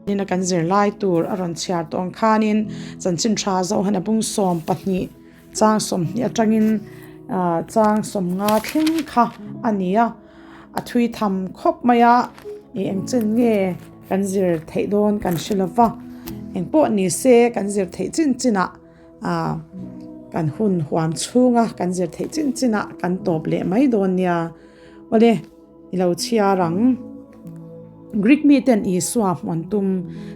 Nina kan zirlai tur a rawn chhiar tawh ang khanin chanchin tha Zohana bung 12 chang 20 atangin chang 50 thleng kha a ni a, a thui tham khawp mai a, ih eng chen nge kan zir theih dawn kan hre lo va, eng pawh ni se kan zir theih chin chinah ah kan hun huam chhunga kan zir theih chin chinah kan tawp leh mai dawn nia. Awle. I lo chhiar ang. Greek miten Isua hmuan tum.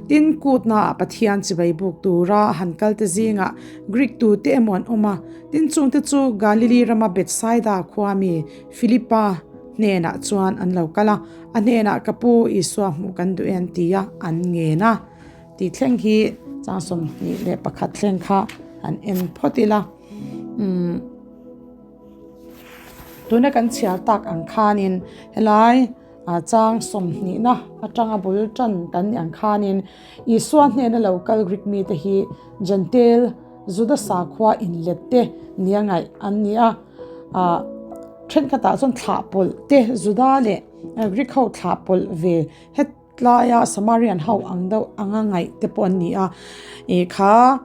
Tin, kutnaah Pathian chibai buk tura han kalte zingah Greek tute emaw an awm a. Tin, chungte chu Galili rama Bethsaida khua mi Philipa hnenah chuan an lo kal a. A hnenah, Ka pu, Isua hmuh kan duh e an ti a, an ngen a. Tih thleng hi chang 21 thleng kha han en phawt ila. Umm. Tuna kan chhiar tak ang khanin helai ah chang sawmhnihna atanga bul tan kan nih ang khanin Isua hnena lo kal Greek mite hi Gentile Juda sakhua inlet te nia ngaih an ni a, ah thenkhatah chuan thlah pawlh te Juda leh Greek ho thlah pawlh ve het. Tlaia Samarian ho ang deuh anga ngaih te pawh an ni a, ih kha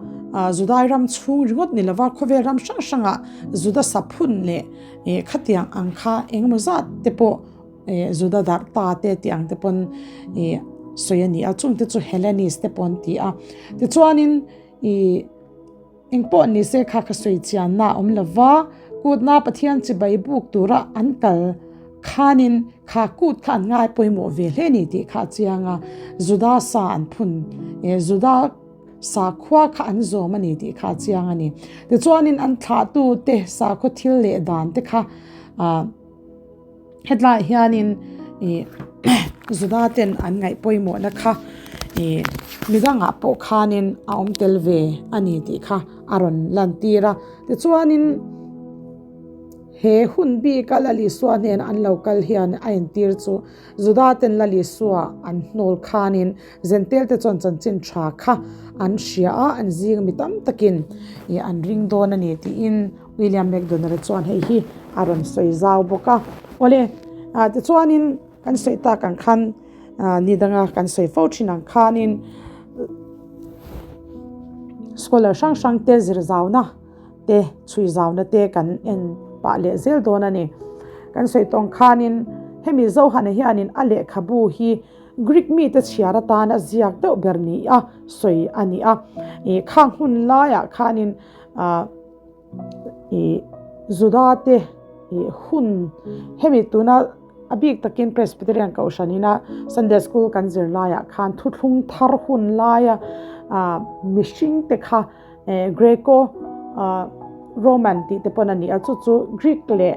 Judai ram chhung ringawt ni lova khawvel ram hrang hrangah Juda saphun leh ih khatiang ang kha engemaw zat te pawh ih Juda darh ta te tih ang te pawn ih sawi a ni a, chungte chu Hellenist te pawh an ti a. Tichuanin ih. Engpawh ni se kha ka sawi chianna a awm lo va, kutna Pathian chibai buk tura an kal khanin kha kut kha an ngai pawimawh ve hle ni tih kha a chiang a, Juda sa an phun eh Juda sakhua kha an zawm a ni tih kha a chiang a ni. Tichuanin an thlahtute sakhaw thil leh dan te kha ah. Hetlaiah hianin ih Juda ten an ngaih pawimawhna kha ih midangah pawh khanin a awm tel ve a ni tih kha a rawn lantir a. Tichuanin he hun bika Lal Isua hnena an lo kal hian a entir chu Juda ten Lal Isua an hnawl khanin Zentel te chuan chanchin tha kha an hria a, an zing mi tam takin ih an ring dawn a ni tiin William McDonald chuan hei hi a rawn sawi zau bawk a. Awle, ah tichuanin kan sawi tak ang khan ah ni danga kan sawi fo thin ang khanin scholar hrang hrang te zir zauna te chhui zauna te kan en pah leh zel dawn a ni. Kan sawi tawng khanin hemi Zohana hianin a lehkhabu hi Greek mite chhiar atana ziak deuh ber ni a sawi a ni a. Ih khang hun laiah khanin ah. Ih Juda te ih hun hemi tuna a bik takin Presbyterian kohhran ina Sunday school kan zir laiah khan thuthlung thar hun laia ah mihring te kha eh Greco ah Roman tih te pawn a ni a chu chu Greek leh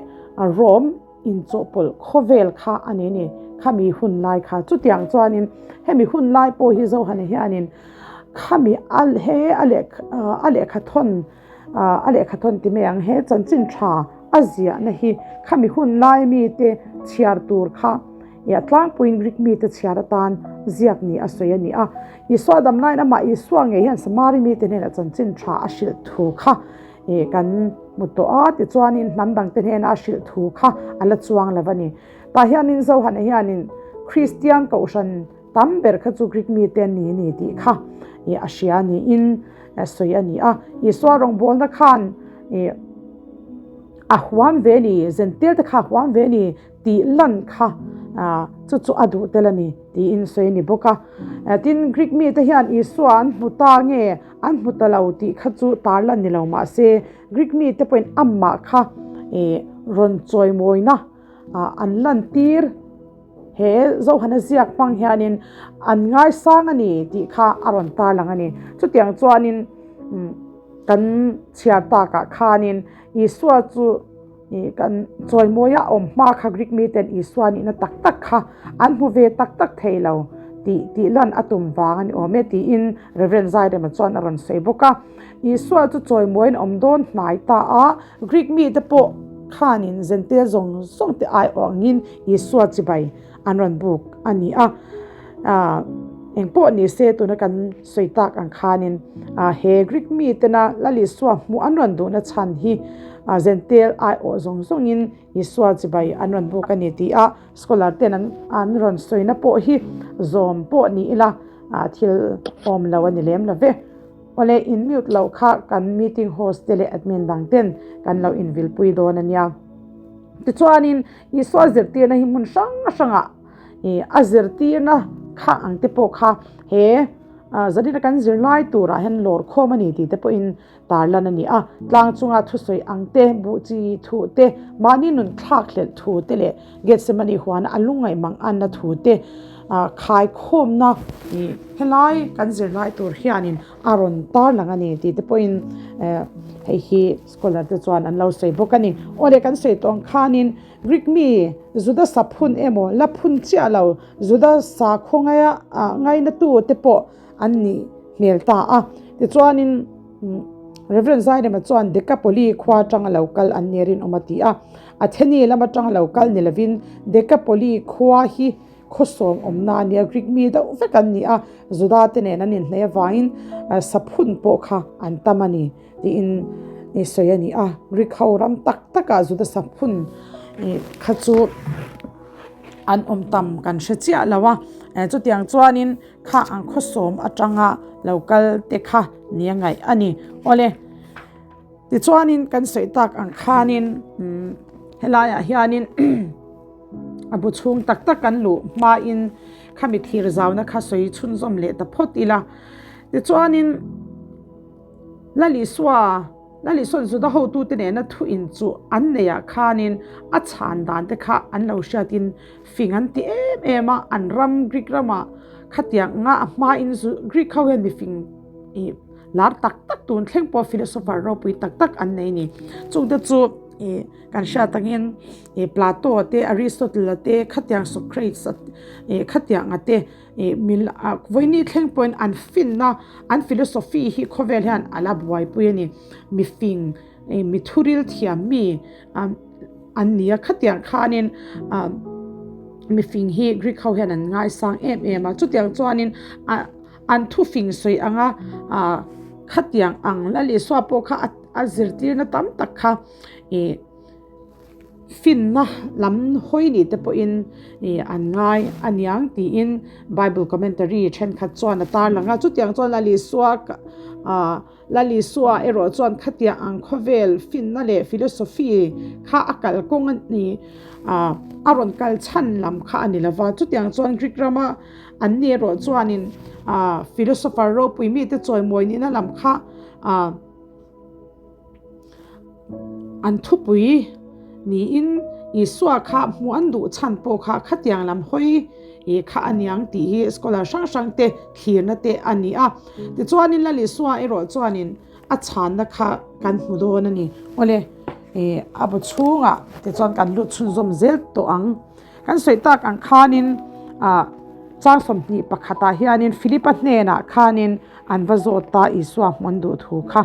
Rome inchawhpawlh khawvel kha a ni ni khami hun lai kha chutiang chuanin hemi hun lai pawh hi Zohana hianin khami a he a leh a lehkha thawn a lehkha thawn ti mai ang he chanchin tha a ziahna hi khami hun lai mite chhiar tur kha ih a tlangpuiin Greek mite chhiar atan ziak ni a sawi a ni a Isua dam laiin amah Isua ngei hian Samari mite hnenah chanchin tha a hrilh thu kha Ih kan hmu tawh a, tichuanin hnam dangte hnena a hrilh thu kha a la chuang lo a ni. Tah hianin Zohana hianin Kristian kohhran tam ber kha chu Greek mite an ni a ni tih kha ih a hria niin sawi a ni a. Isua rawngbawlna khan ih a huam ve a ni, Zentel te kha a huam ve a ni tih lan kha chu chu a duh tel a ni tiin sawi a ni bawk a. Tin, Greek mite hian Isua an hmu ta nge an hmu ta lo tih kha chu tar lan ni lo mah se Greek mite pawhin amah kha rawn chawimawina an lantir he Zohana ziak hmang hianin an ngaisang a ni tih kha a rawn tar lang a ni. Chutiang chuanin kan chhiar takah khanin Isua chu Ih kan chawimawi a awm hma kha Greek miten Isua nihna tak tak kha an hmu ve tak tak thei lo tih tih lan a tum vang a ni awm e tiin Rev. Zairema chuan a rawn sawi bawk a. Isua chu chawimawiin a awm dawn hnai ta a, Greek mite pawh khanin Zentel zawng zawng te aiawh angin Isua chibai an rawn buk a ni a. Eng pawh ni se tuna kan sawi tak ang khanin he Greek mitena Lal Isua hmuh an rawn duhna chhan hi Zentel aiawh zawng zawngin Isua chibai an rawn buk a ni tih a scholar ten an rawn sawina pawh hi zawm pawh ni ila. thil awm lo a ni lem lo ve. Awle in mute loh kha kan meeting host te leh admin dang ten kan lo invilpui dawn a nia. Tichuanin Isua zirtirna hi hmun hrang hrangah a zirtirna kha ang te pawh kha he zanina kan zirlai turah hian lawr khawm a ni tih te pawhin tarlan a ni a. Tlang chunga thusawi ang te, buh chi thuh te, mahni nun thlak hlelh thu te leh Gethsemane huana a lungngaih mang anna thu te khaikhawmna helai kan zirlai tur hianin a rawn tarlang a ni tih te pawhin hei hi scholar te chuan an lo sawi bawk a ni. Awle kan sawi tawh ang khanin Greek mi Juda saphun emaw la phun chiah lo Juda sakhaw ngaia ngainatu te pawh an nih hmel ta a. Tichuanin Rev. Zairema chuan Dekapoli khua atanga lo kal an nia rinawm a ti a. Atheni lam atanga lo kal ni lovin Dekapoli khua hi khawsawm awmna a nia, Greek mi deuh vek an ni a, Juda te nen an inhnaih avangin saphun pawh kha an tam a ni tiin sawi a ni a. Greek ho ram tak takah Juda saphun kha chu an awm tam kan hre chiah lo a. Chutiang chuanin Kha ang khawsawm atanga lo kal te kha ni a ngaih a ni. Awle, tichuanin kan sawi tak ang khanin helaiah hianin a bu chhung tak tak kan luh hmain khami thir zauna kha sawi chhunzawm leh ta phawt ila. Tichuanin Lalisua Lalisuan Juda hotute nena thu inchuh an neihah khanin a chhan dan te kha an lo hriatin Fing an ti em em a, an ram Greek ramah khatiang anga a hmain Greek ho hian mifing ih lar tak tak tun thleng pawh philosopher ropui tak tak an nei a ni. Chungte chu ih kan hriat angin ih Plato te Aristotle te khatiang Socrates a ih khatiang a te ih mil ah vawiini thleng pawhin an finna an philosophy hi khawvel hian a la buaipui a ni. Mifing ih mi thuril thiam mi ah. An ni a, khatiang khanin mifing hi Greek ho hian an ngaisang em em a, chutiang chuanin an thufing sawi anga khatiang ang Lal Isua pawh kha a zirtirna tam tak kha ih finna lam hawi ni te pawhin ih an ngai a niang tiin Bible commentary thenkhat chuan a tarlang a, chutiang chuan Lal Isua ah. Lalisua erawh chuan khatiang ang khawvel finna leh philosophy kha a kal kawng a ni a, a rawn kal chhan lam kha a ni lo va. Chutiang chuan Greek rama an ni erawh chuanin philosopher ropui mite chawimawi nihna lam kha an thupui niin Isua kha hmuh an duh chhan pawh kha khatiang lam hawi ih kha a niang tih hi scholar hrang hrang te thlirna te a ni a. Tichuanin Lal Isua erawh chuanin a chhanna kha kan hmu dawn a ni. Awle ih a bu chhungah tichuan kan lut chhunzawm zel tawh ang. Kan sawi tak ang khanin ah chang 21 ah hianin Philipa hnenah khanin an va zawt ta Isua hmun duh thu kha.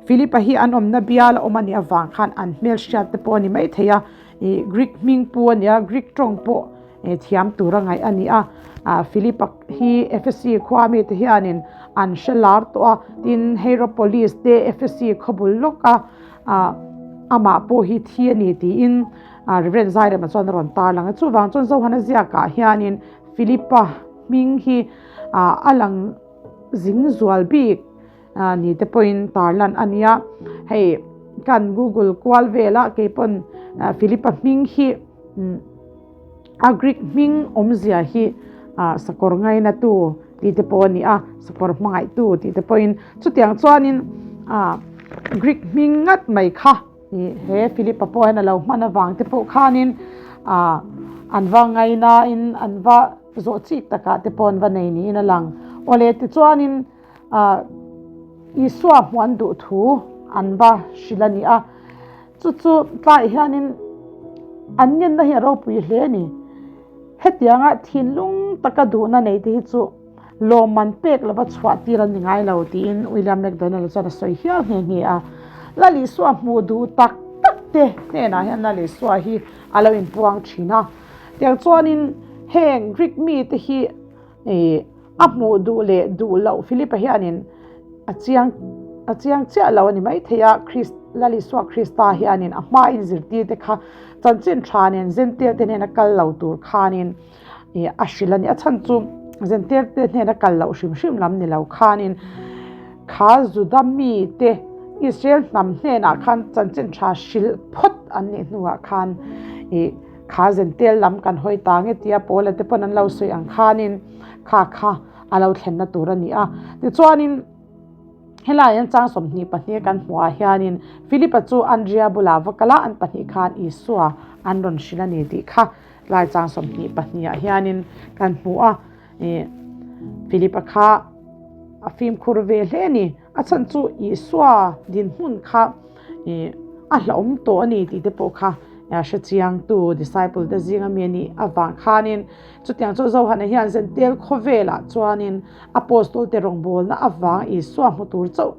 Philipa hi an awmna bial a awm a nih avang khan an hmelhriat te pawh a ni maithei a, ih Greek hming pu a ni a, Greek tawng pawh thiam tur a ngaih a ni a. Ah Philipa hi Ephesi khua mite hianin an hre lar tawh a, tin Hierapolis te Ephesi khawbul lawk a, ah amah pawh hi thi a ni tiin Rev. Zairema chuan a rawn tarlang a. Chuvang chuan Zohana ziakah hianin Philipa hming hi a lang zing zual bik ni te pawhin tarlan a nia. Hei kan Google kual vela keipawn Philipa hming hi a Greek hming awmzia hi sakawr ngainatu tih te pawh a ni a, sakawr hmangaihtu tih te pawhin chutiang chuanin Greek hming ngat mai kha. He Philipa pawh hian a lo hman avang te pawh khanin an va ngainain an va zawh chik takah te pawh an va nei niin a lang. Awle tichuanin Isua hmuh an duh thu an va hrilh a ni a, chu chu tlaiah hianin an ngenna hi a ropui hle a ni. Hetianga thinlung taka duhna nei te hi chu Lawmman pek lova chhuah tir an ni ngai lo tiin William McDonald chuan a sawi hial nghe nghe a. Lal Isua hmuh duh tak tak te hnenah hian Lal Isua hi a lo inpuang thin a. Tiang chuanin heng Greek mite hi a hmuh duh leh duh loh Philipa hianin a chiang a chiang chiah lo a ni maithei a. Christ Lal Isua Krista hianin a hmain zirtirte kha chanchin tha nen Gentile te hnena kal lo tur khanin a hrilh a ni. A chhan chu Zenterte hnena kal loh hrim hrim lam ni lo khanin kha Juda mite Israel hnam hnenah khan chanchin tha hrilh phawt an nih hnuah khan ih kha Zentel lam kan hawi ta nge tia Paula te pawn an lo sawi ang khanin kha kha a lo thlenna tur a ni a. Tichuanin helai hian chang 22 kan hmuhah hianin Philipa chu Andria bulah va kal a, an pahnih khan Isua an rawn hrilh a ni tih kha Tlai chang 22 ah hianin kan hmu a, ih Philipa kha a fimkhur ve hle a ni. A chhan chu Isua dinhmun kha ih a hlauhawm tawh a ni tih te pawh kha hre chiangtu disciple te zinga mi a nih avang khanin chutiang chu Johana hian Zentel khawvelah chuanin apostol te rawngbawlna avang Isua hmu tur chauh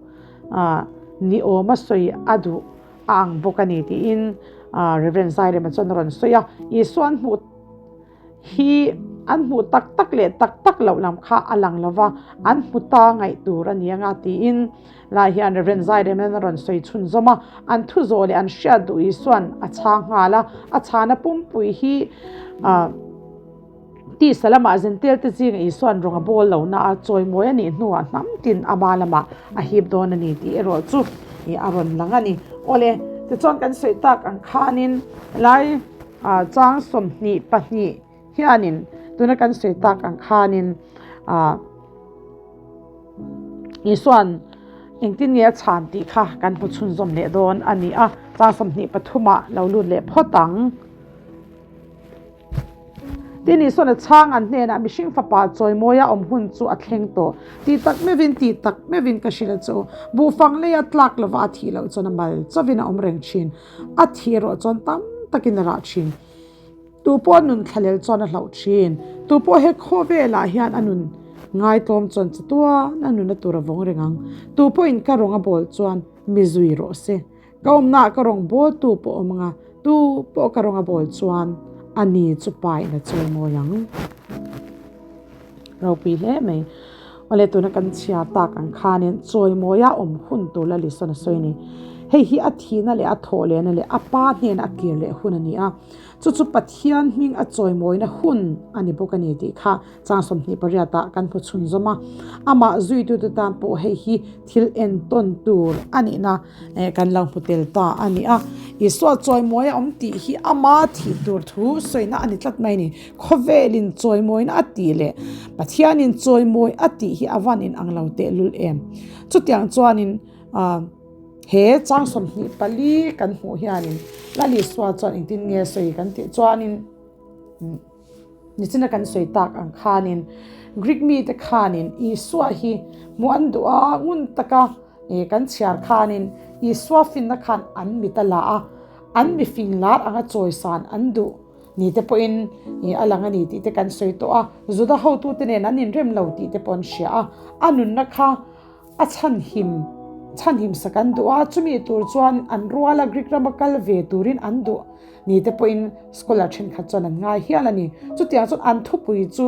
ni awma sawi a duh a ang bawk a ni tiin Rev. Zairema chuan a rawn sawi a, Isua an hmuh hi an hmuh tak tak leh tak tak loh lam kha a lang lo va, an hmu ta ngaih tur a ni anga tiin lai hian Rev. Zairema'n a rawn sawi chhunzawm a, an thu zawh leh an hriat duh Isua'n a chhang nghal a, a chhana pumpui hi Tisa lamah Zentelte zinga Isua'n rawng a bawl lohna a chawimawi a nih hnuah hnam tin ama lamah a hip dawn a ni tih erawh chu a rawn lang a ni. Awle, tichuan kan sawi tak ang khanin lai chang 22 hianin tuna kan sawi tak ang khanin Isua'n engtin nge a chhan tih kha kan hmu chhunzawm leh dawn a ni a, chang 23 ah lo lut leh phawt ang. Tin, Isua'n a chhang an hnenah mihring fapa chawimawia awm hun chu a thleng tawh. Tih tak meuhin, tih tak meuhin ka hrilh a chu. Buhfang leia tlak lova a thih loh chuan a mal chauhin a awm reng thin. A thih erawh chuan tam takin a rah thin. Tu pawh a nun thlalel chuan a hlauh thin. Tu pawh he khawvelah hian a nun ngaitlawm chuan chatuan a nuna tur a vawng reng ang. Tu pawhin ka rawng a bawl chuan mi zui rawh se. Ka awmnaah ka rawng bawltu pawh awm anga, tu pawh ka rawng a bawl chuan a ni chu pa in a chawi mawi ang. Ropui hle mai. Awle tuna kan chhiar tak ang khanin chawimawia awm hun tur la Lison a sawi a ni. Hei hi a thihna leh a thawh lehna leh a pa hnena a kir leh hun a ni a. Chu chu Pathian hming a chawimawina hun a ni bawk a ni tih kha Chang 28 ah kan hmu chhunzawm a, amah zuitute tan pawh hei hi thil entawn tur a nihna kan lo hmu tel ta a ni a. Isua chawimawi a awm tih hi ama thih tur thu sawina a ni tlat mai a ni. Khawvelin chawimawina a tih leh Pathianin chawimawi a tih hi a van inang lo tehlul em. Chutiang chuanin he chang 24 kan hmuh hianin Lal Isua chuan engtin nge sawi kan tih chuanin, Nichina kan sawi tak ang khanin Greek mite khanin Isua hi hmuh an duh a, ngun taka kan chhiar khanin Isua finna khan an mit a la a, an mifing lar anga chawisan an duh ni te pawhin a lang a ni tih te kan sawi tawh a, Juda hotute nen an inrem lo tih te pawh an hria a, a nunna kha A chhanhim chhanhim sak an duh a, chumi tur chuan an ruala Greek rama kal ve turin an duh ni te pawhin scholar thenkhat chuan an ngai hial a ni. Chutiang chuan an thupui chu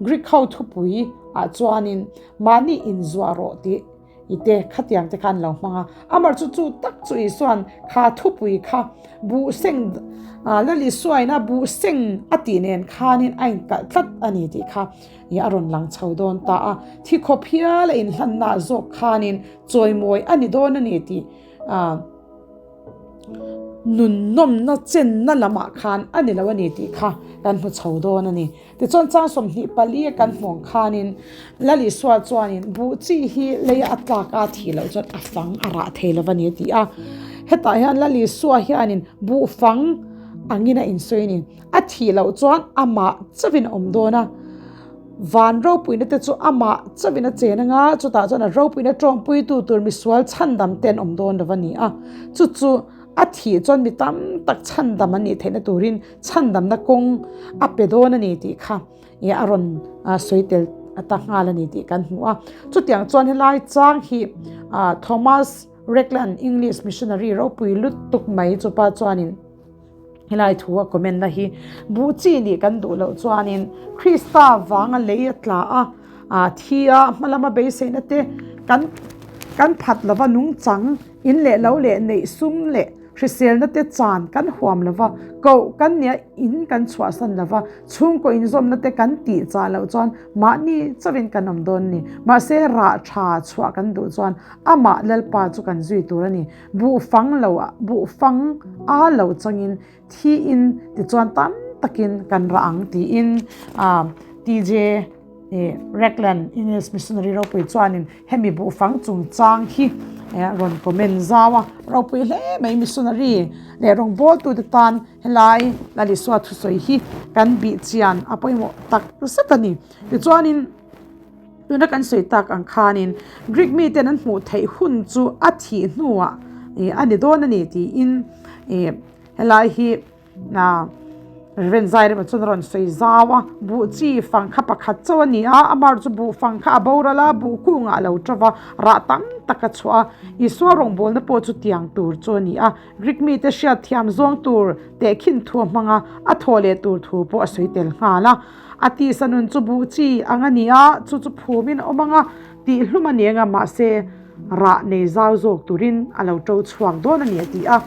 Greek ho thupui ah chuanin mahni inzuah rawh tih i te khatiang te kha an lo hmang a. Amar chu chu tak chu Isua'n kha thupui kha buh seng Lal Isuain a buh seng a tih nen khanin a inkalh tlat a ni tih kha i a rawn lang chho dawn ta a, thi khawp hial a inhlanna zawk khanin chawimawi a ni dawn a ni tih nun nawmna chenna lamah khan a ni lo a ni tih kha kan hmu chho dawn a ni. Tichuan chang 24 a kan hmuh ang khanin Lal Isua chuanin buh chi hi leia a tlak a thih loh chuan a fang a rah thei lo a ni a ti a. Hetah hian Lal Isua hianin buh fang angin a insawi a ni. A thih loh chuan amah chauhin a awm dawn a, van ropuina te chu amah chauhin a chen anga, chutah chuan a ropuina tawngpuitu tur misual chhandam te an awm dawn lo a ni a. Chu chu a thih chuan mi tam tak chhandam an nih theihna turin chhandamna kawng a pe dawn a ni tih kha a rawn sawi tel ta nghal a ni tih kan hmu a. Chutiang chuan helai chang hi Thomas Ragland English missionary ropui lutuk mai chupa chuanin, Helai thu a comment na hi buh chi nih kan duh loh chuanin Krista vanga lei a tla a, a thi a hmalama beiseina te kan kan phat lova nungchang in leh lo leh neih sum leh. Hriselna te chan kan huam lo va, koh kan nia in kan chhuahsan lo va, chhungkaw inzawmna te kan tih chah loh chuan mahni chauhin kan awm dawn ni. Mahse rah tha chhuah kan duh chuan amah Lalpa chu kan zui tur a ni. Buh fang lo buh fang a lo changin thiin tichuan tam takin kan rah ang tiin TJ Ragland English Missionary ropui chuanin hemi buhfang chungchang hi rawn comment zau a, ropui hle mai missionary leh rawngbawltute tan helai Lalisua thusawi hi kan bih chian a pawimawh tak zet a ni. Tichuanin tuna kan sawi tak ang khanin Greek miten an hmuh theih hun chu a thih hnuah a ni dawn a ni tiin helai hi Rev. Zairema chuan a rawn sawi zau a, buh chi fang kha pakhat chauh a ni a, amah chu buh fang kha a boral a, buh kungah a lo ṭo va, rah tam tak a chhuah a. Isua rawngbawlna pawh chu tiang tur chu a ni a, Greek mite hriat thiam zawng tur tehkhin thu a hmang a, a thawh leh tur thu pawh a sawi tel nghal a. A tisa nun chu buh chi ang a ni a, chu chu phumin a awm ang a, tihhlum a ni ang a, mahse rah nei zau zawk turin a lo ṭo chhuak dawn a ni a ti a.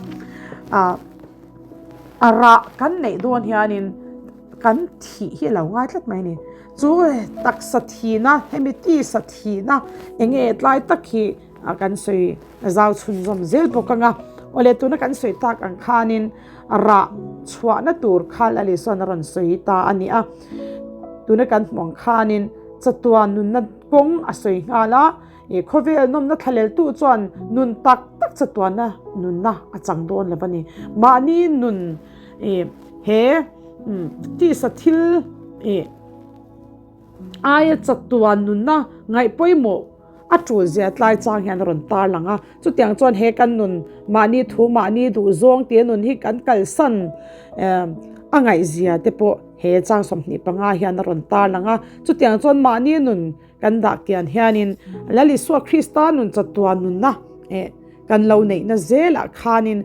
A rah kan neih dawn hianin kan thih hi a lo ngai tlat mai a ni. Chu taksa thihna hemi tisa thihna eng nge tlai tak hi kan sawi zau chhunzawm zel bawk ang a. Awle tuna kan sawi tak ang khanin rah chhuahna tur kha Lali sawn a rawn sawi ta a ni a. Tuna kan hmuh ang khanin chatuan nunna kawng a sawi nghal a. I khawvel nawmna thlaleltu chuan nun tak tak chatuanna nunna a chang dawn lo a ni. Mahni nun i he tisa thil i aia chatuan nunna ngaih pawimawh a tul zia tlai chang hian a rawn tar lang a. Chutiang chuan he kan nun mahni thu mahni duh zawng tia nun hi kan kalsan a ngaihzia te pawh he chang 25 hian a rawn tar lang a. Chutiang chuan mahni nun Kan dah kian hianin Lal Isua Krista nun chatuan nunna eh kan lo neihna zelah khanin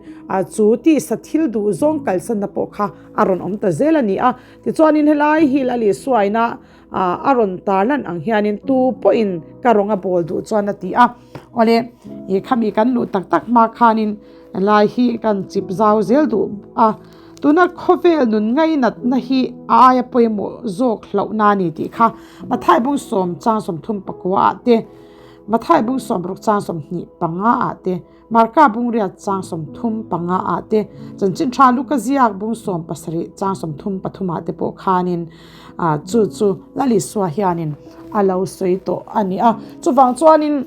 chu tisa thil duh zawng kalsanna pawh kha a rawn awm ta zel a ni a. Tichuanin helai hi Lal Isuaina a rawn tarlan ang hianin tu pawhin ka rawng a bawl duh chuan a ti a. Awle, i khami kan luh tak tak hma khanin helai hi kan chip zau zel duh a. Tuna khawvel nun ngainatna hi a aia pawimawh zawk hlauhna a ni tih kha Mathai bung sawm chang 30 pakua ah te, Mathai bung 60 chang 25 ah te, Marka bung riat chang 35 ah te, Chanchin Tha Luka ziak bung 17 chang 33 ah te pawh khanin chu chu Lal Isua hianin a lo sawi tawh a ni a. Chuvang chuanin.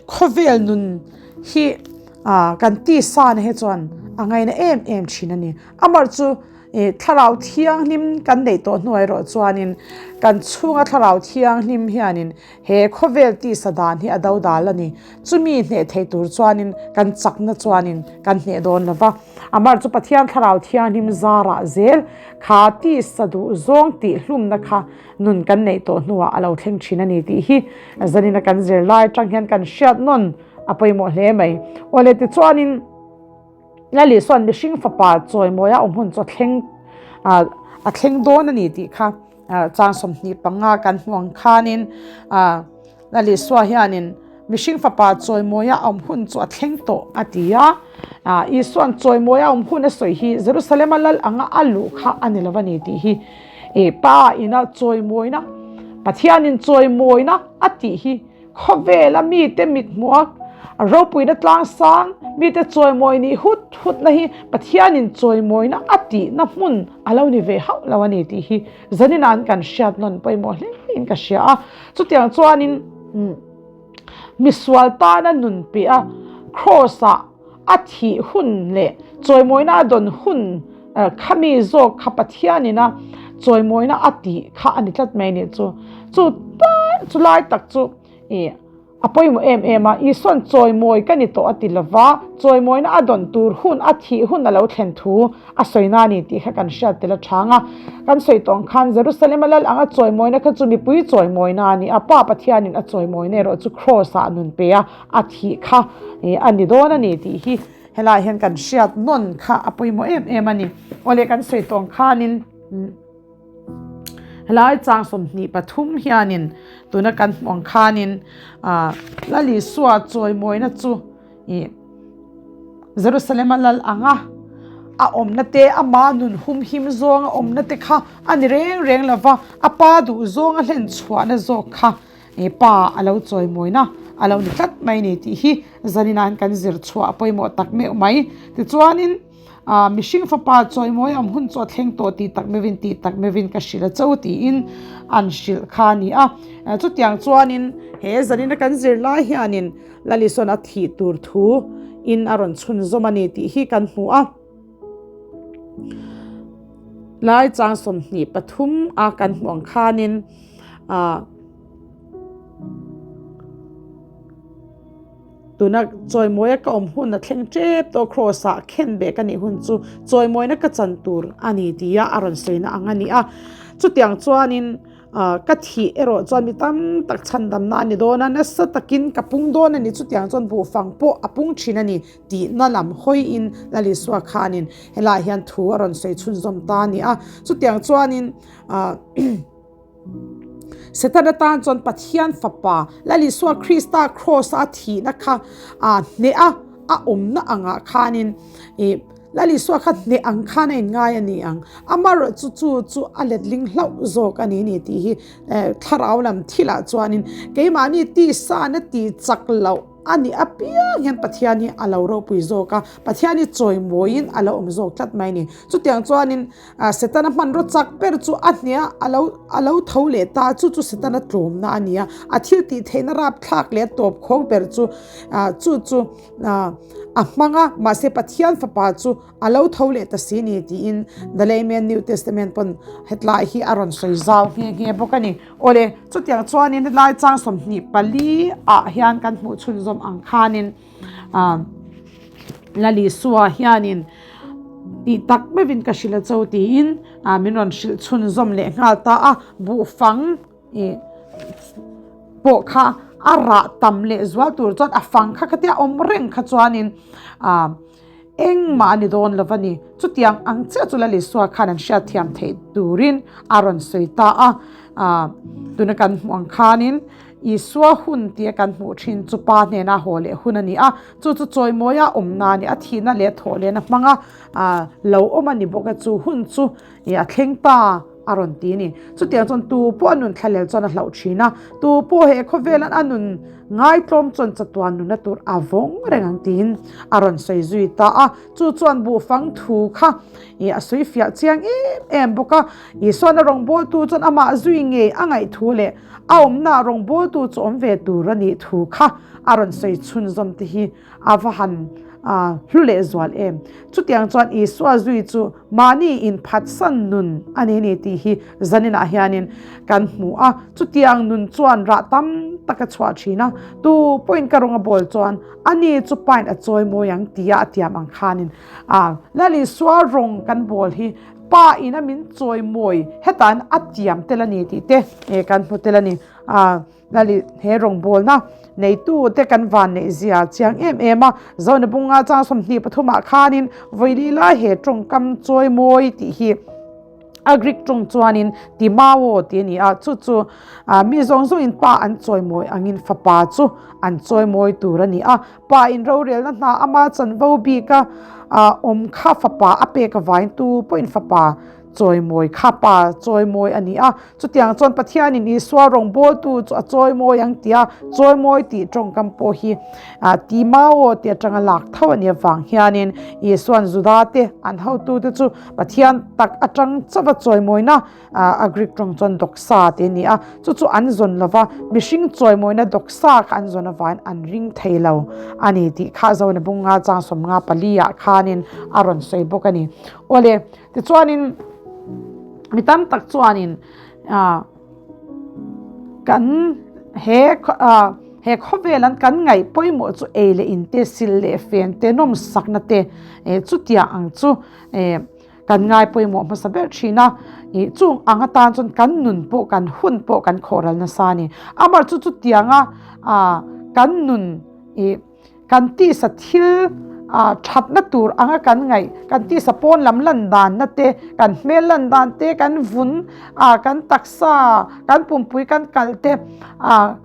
Khawvel nun hi kan tisa na hi chuan a ngaina em em thin a ni. Amah chu thlarau thianghlim kan neih tawh hnuai erawh chuanin kan chhunga thlarau thianghlim hianin he khawvel tisa dan hi a do dal a ni. Chumi hneh thei tur chuanin kan chakna chuanin kan hneh dawn lo va. Amah chu Pathian thlarau thianghlim zarah zel kha tisa duh zawng tihhlumna kha Nun kan neih tawh hnuah a lo thleng thin a ni tih hi zanina kan zir lai atang hian kan hriat nawn a pawimawh hle mai. Awle tichuanin Lali sawn mihring fapa chawimawi a awm hun chu a thleng a thleng dawn a ni tih kha chang 25 kan hmu ang khanin Lal Isua hianin mihring fapa chawimawia a awm hun chu a thleng tawh a ti a. Isua'n chawimawia a awm hun a sawi hi Jerusalema lal anga a luh kha a ni lo a ni tih hi Pa ina chawimawina, Pathianin chawimawina a tih hi khawvela mite mithmuha ropuina tlangsang, mite chawimawi nih hut hutna hi Pathianin chawimawina a tihna hmun a lo ni ve hauh lo a ni tih hi zanin an kan hriat nawn pawimawh hlein ka hria a. Chutiang chuanin misual tana nun piah a Kraws-ah a thih hun leh chawimawina a dawn hun khami zawk kha Pathianin a chawimawina a tih kha a ni tlat mai a nih chu. Chu chu lai tak chu ih A pawimawh em em a, Isua'n chawimawi ka ni tawh a ti lova, chawimawina a dawn tur hun, a thih hun a lo thlen thu a sawi na a ni tih kha kan hriat tel a chhang a. Kan sawi tawh ang khan Jerusalem a lal anga chawimawina kha chu mipui chawimawina a ni a, Pa Pathianin a chawimawina erawh chu Kraws-ah a nun pe a, a thih kha a ni dawn a ni tih hi helaiah hian kan hriat nawn kha a pawimawh em em a ni. Awle kan sawi tawh ang khanin. Helai chang 23 hianin tuna kan hmuh ang khanin Lal Isua chawimawina chu ih. Jerusalem-a lal anga a awmna te, ama nun humhim zawnga awmna te kha a ni reng reng lo va, a pa duh zawnga hlen chhuahna zawk kha e pa a lo chawimawina a lo ni tlat mai ni tih hi zaninain kan zir chhuah a pawimawh tak meuh mai. Tichuanin ah mihring fapa chawimawi awm hun chu a thleng tawh tih tak meuhin tih tak meuhin ka hrilh a cho tiin an hrilh kha a ni a. Chutiang chuanin he zanina kan zir lai hianin Lalisawn a thih tur thu in a rawn chhunzawm a ni tih hi kan hmu a. Lai chang 23 a kan hmuh ang khanin ah tuna chawimawia ka awm hun a thleng tep tawh cross ah khen beh ka nih hun chu chawimawina ka chan tur a ni tia a rawn sawina ang a ni a. Chutiang chuanin Ah, ka thih erawh chuan mi tam tak chhandamna a ni dawn a, nasa takin ka pung dawn a ni, chutiang chuan buhfang pawh a pung thin a ni tihna lam hawiin Lalisua khanin helaiah hian thu a rawn sawi chhunzawm ta a ni a. Chutiang chuanin ah, Setana tan chuan Pathian fapa Lalisua Krista kraws a thihna kha ah hneh a, a awmna angah khanin ih, Lalisua kha hneh ang khan a inngai a ni ang. Amaherawhchu chu chu a letling hlauh zawk a ni ni tih hi thlarau lam thilah chuanin keimahni tisa na ti chak loh a nih apiang hian Pathian hi a lo ropui zawk a, Pathian hi chawimawiin a lo awm zawk tlat mai a ni. Chutiang chuanin Setana hmanraw chak ber chu a hne a, a lo a lo tho leh ta a, chu chu Setana tlawmna a ni a, a thil tih theihna rapthlak leh a tawp khawk ber chu chu chu A hmang a, mahse Pathian fapa chu a lo tho leh ta si ni tiin The Layman New Testament pawn hetlai hi a rawn sawi zau nghe nghe bawk a ni. Awle, chutiang chuanin hetlai chang 24 ah hian kan hmuh chhunzawm ang khanin Lalisua hianin tih tak meuhin ka hrilh a cho tiin min rawn hrilh chhunzawm leh nghal ta a, buhfang Ih pawh kha a rah tam leh zual tur chuan a fang kha khatia awm reng kha chuanin ah engmah a ni dawn lo a ni. Chutiang ang chiah chu Lalisua khan an hriatthiam theih turin a rawn sawi ta a. Ah tuna kan hmuh ang khanin Isua hun tia kan hmuh thin chu pa hnena haw leh hun a ni a. Chu chu chawimawia awmna a ni a, thihna leh thawh lehna hmanga ah lo awm a ni bawk a. Chu hun chu ih a thleng ta. A rawn ti a ni. Chutiang chuan tu pawh a nun thlalel chuan a hlauh thin a, tu pawh he khawvelan a nun ngaitlawm chuan chatuan nunna tur a vawng reng ang tiin a rawn sawi zui ta a. Chu chuan buhfang thu kha ih a sawi fiah chiang em em bawk a. Isuan a rawngbawltu chuan amah zui ngei a ngaih thu leh a awmnaah rawngbawltu chu awm ve tur a nih thu kha a rawn sawi chhunzawm te hi A va han hlu leh zual em? Chutiang chuan Isua zui chu mahni inphatsan nun a ni ni tih hi zaninah hianin kan hmu a. Chutiang nun chuan rah tam tak a chhuah thin a, tu pawhin ka rawng a bawl chuan ani chu pain a chawi mawi ang tia a tiam ang khanin a Lal Isua rawng kan bawl hi Pa in a min chawi mawi hetan a tiam tel a ni tih te kan hmu tel a ni. Lali he rawngbawlna neitu te kan van neih zia chiang em em a, Zona bunga chang 23 ah khanin vawi lai he tawngkam chawi mawi tih hi a Greek tawng chuanin Timao tih a ni a, chu chu mi zawng zawngin pa an chawi mawi angin fapa chu an chawi mawi tur a ni a, pa in rorelna hna ama chanvo bika awm kha fapa a pek avain tu pawhin fapa Chawimawi kha pa chawimawi a ni a, chutiang chuan Pathianin Isua rawngbawltu chu a chawimawi ang tia chawimawi tih tawngkam pawh hi Timao tih atanga lak tho a nih avang hianin Isua'n Judate an hotute chu Pathian tak atang chauha chawimawina a Greek tawng chuan doxa tih a ni a, chu chu an zawn lova mihring chawimawina doxa kha an zawn avangin an ring thei lo a ni tih kha Zona bunga chang 54 ah khanin a rawn sawi bawk a ni. Awle. Tichuanin mi tam tak chuanin kan he he khawvel an kan ngaih pawimawh chu ei leh in te sil leh fen te nawmsakna te chutiang ang chu kan ngai pawimawh hmasa ber thin a chung ang atan chuan kan nun pawh kan hun pawh kan khawhral nasa a ni amah chu chutianga kan nun ih Kan tisa thil thatna tur anga kan ngaih, kan tisa pawn lam lan danna te, kan hmel lan dan te, kan vun, kan taksa, kan pumpui kan kalh te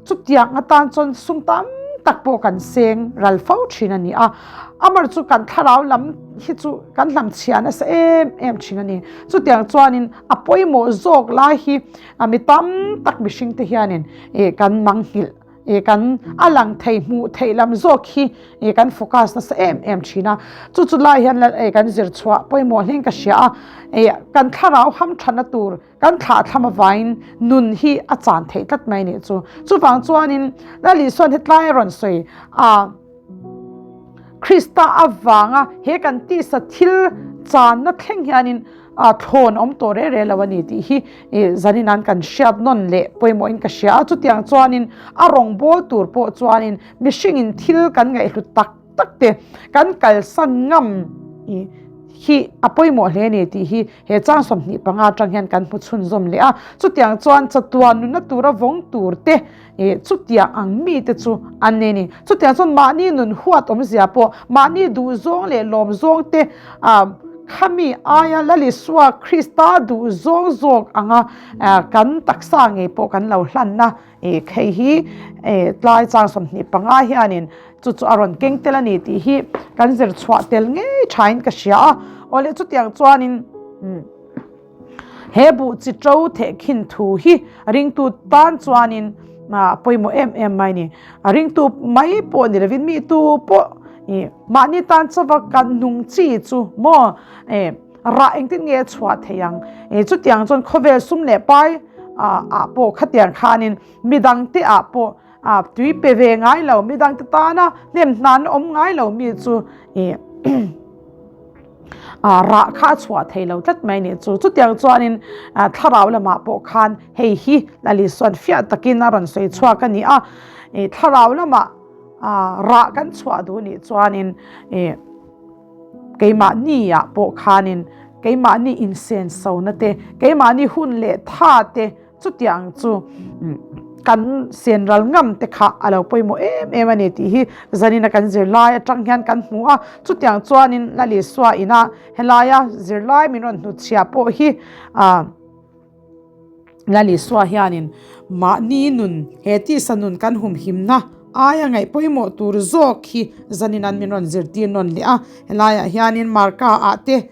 chutiang atan chuan sum tam tak pawh kan seng ral fo thin a ni a. Amar chu kan thlarau lam hi chu kan hlamchhiah nasa em em thin a ni. Chutiang chuanin a pawimawh zawk lai hi mi tam tak mihring te hianin kan manghilh kan a lang thei hmuh theih lam zawk hi kan focus nasa em em thin a. Chu chu lai hian kan zir chhuah pawimawh hlein ka hria a, kan thlarau hamthatna tur Kan thlahthlam avangin nun hi a chan theih tlat mai nih chu. Chuvang chuanin Lal Isuan hetlai a rawn sawi a, Krista avanga he kan tisa thil channa thleng hianin thlawn awm tawh reh reh lo a ni tih hi zanin an kan hriat nawn leh pawimawhin ka hria a. Chutiang chuanin a rawngbâwl tur pawh chuanin mihringin thil kan ngaihhlut tak tak te kan kalsan ngam hi a pawimawh hle a ni tih hi he chang 25 atang hian kan hmu chhunzawm leh a. Chutiang chuan chatuan nunna tura vawng tur te chutiang ang mi te chu an nei a ni. Chutiang chuan mahni nun huat awmzia pawh mahni duhzawng leh lawmzawng te khami aia Lal Isua Krista duhzawng zawk anga kan taksa ngei pawh kan lo hlanna Hei hi tlai chang 25 hianin chu chu a rawn keng tel a ni tih hi kan zir chhuah tel ngei thain ka hria a. Awle chutiang chuanin he buh chi to thehkhin thu hi ringtu tan chuanin pawimawh em em mai a ni. A ringtu mai pawh ni lovin mi tu pawh mahni tan chauva kan nung chi chu maw Rah engtin nge a chhuah theih ang? Chutiang chuan khawvel sum leh pai ah pawh khatiang khanin midangte ah pawh tui pe ve ngai lo, midangte tana hnem hnan awm ngai lo mi chu rah kha a chhuah thei lo tlat mai nih chu. Chutiang chuanin thlarau lamah pawh khan hei hi Lal Isua'n fiah takin a rawn sawi chhuak a ni a. Thlarau lamah rah kan chhuah duh nih chuanin Keimahni ah pawh khanin keimahni insensona te, keimahni hun leh tha te chutiang chu kan senral ngam te kha a lo pawimawh em em a ni tih hi zanina kan zirlai atang hian kan hmu a. Chutiang chuanin Lal Isua ina helaia zirlai min rawn hnutchhiah pawh hi ah. Lal Isua hianin mahni nun, he tisa nun kan humhimna aia ngaih pawimawh tur zawk hi zanin an min rawn zirtir nawn leh a. Helaiah hianin Marka ah te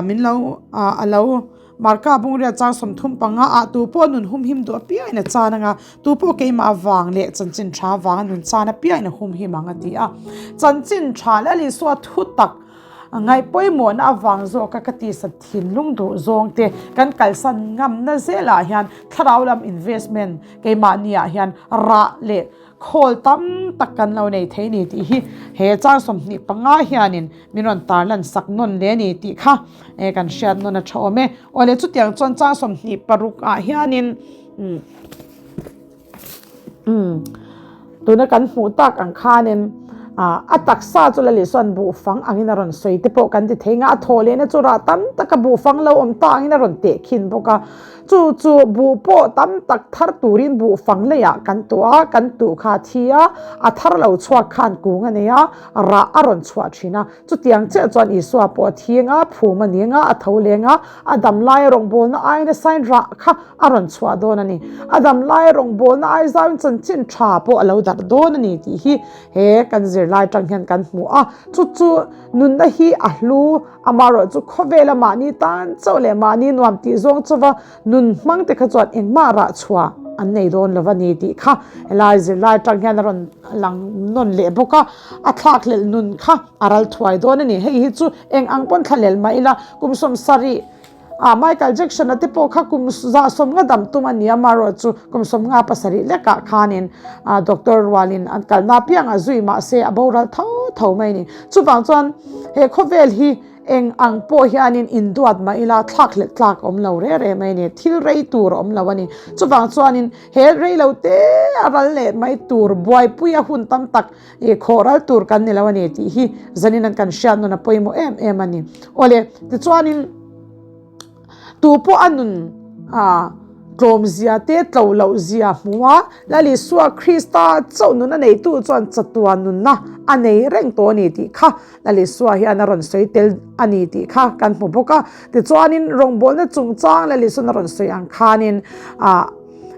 min lo a lo Marka bungriat chang 35 ah tu pawh nun humhim duh apiangin a chan anga, tu pawh keimah avang leh chanchin tha avanga nun chan apiangin a humhim ang a ti a. Chanchin tha Lal Isua thu tak Ngaih pawimawhna avang zawka ka tisa thinlung duh zawng te kan kalsan ngamna zelah hian thlarau lam investment keimahni ah hian rah leh khawl tam tak kan lo nei thei ni tih hi he chang 25 hianin min rawn tarlan sak nawn leh a ni tih kha kan hriat nawn a tha awm e. Awle chutiang chuan chang 26 ah hianin Umm tuna kan hmuh tak ang khanin a taksa chu Lal Isua'n buhfang angin a rawn sawi te pawh kan ti thei nga, a thaw lehna chu rah tam taka buhfang lo awm ta angin a rawn teh khin bawk a, chu chu buh pawh tam tak thar turin buhfang leiah kan tuah a, kan tuh kha a thi a, a thar lo chhuak khan kung a nei a, rah a rawn chhuah thin a. Chutiang chiah chuan Isua pawh a thieng a, phum a ni anga, a tho leng a, a dam laia rawngbawlna aiin a sign rah kha a rawn chhuah dawn a ni. A dam laia rawngbawlna ai zauin chanchin tha pawh a lo darh dawn a ni tih hi he kan zirlai atang hian kan hmu a. Chu chu nunna hi a hlu, amaherawh chu khawvela mahni tan chauh leh mahni nuam tih zawng chauva Nun hmang te kha chuan engmah rah chhuah an nei dawn lo a ni tih kha helai zirlai atang hian a rawn lang nawn leh bawk a, a thlakhlelh nun kha a ral thuai dawn a ni. Hei hi chu eng ang pawn thlalel mah ila kum 70 ah Michael Jackson a te pawh kha kum 150 dam tum a ni a, amaherawh chu kum 57 lekah khanin doctor rualin an kalna apiang a zui mahse a boral tho tho mai a ni. Chuvang chuan he khawvel hi Eng ang pawh hianin induat mah ila thlak leh tlak awm lo reh reh mai a ni, thil rei tur a awm lo a ni. Chuvang chuanin he rei lo te a ral leh mai tur buaipui a hun tam tak ih khawh ral tur kan ni lo a ni tih hi zanin an kan hriat nawn a pawimawh em em a ni. Awle, tichuanin tu pawh a nun ah tlawm zia te tlo loh zia hmu a, Lal Isua Krista chauh nun a neitu chuan chatuan nunna a nei reng tawh a ni tih kha Lal Isua hian a rawn sawi tel a ni tih kha kan hmu bawk a. Tichuanin rawngbawlna chungchang Lal Isua'n a rawn sawi ang khanin ah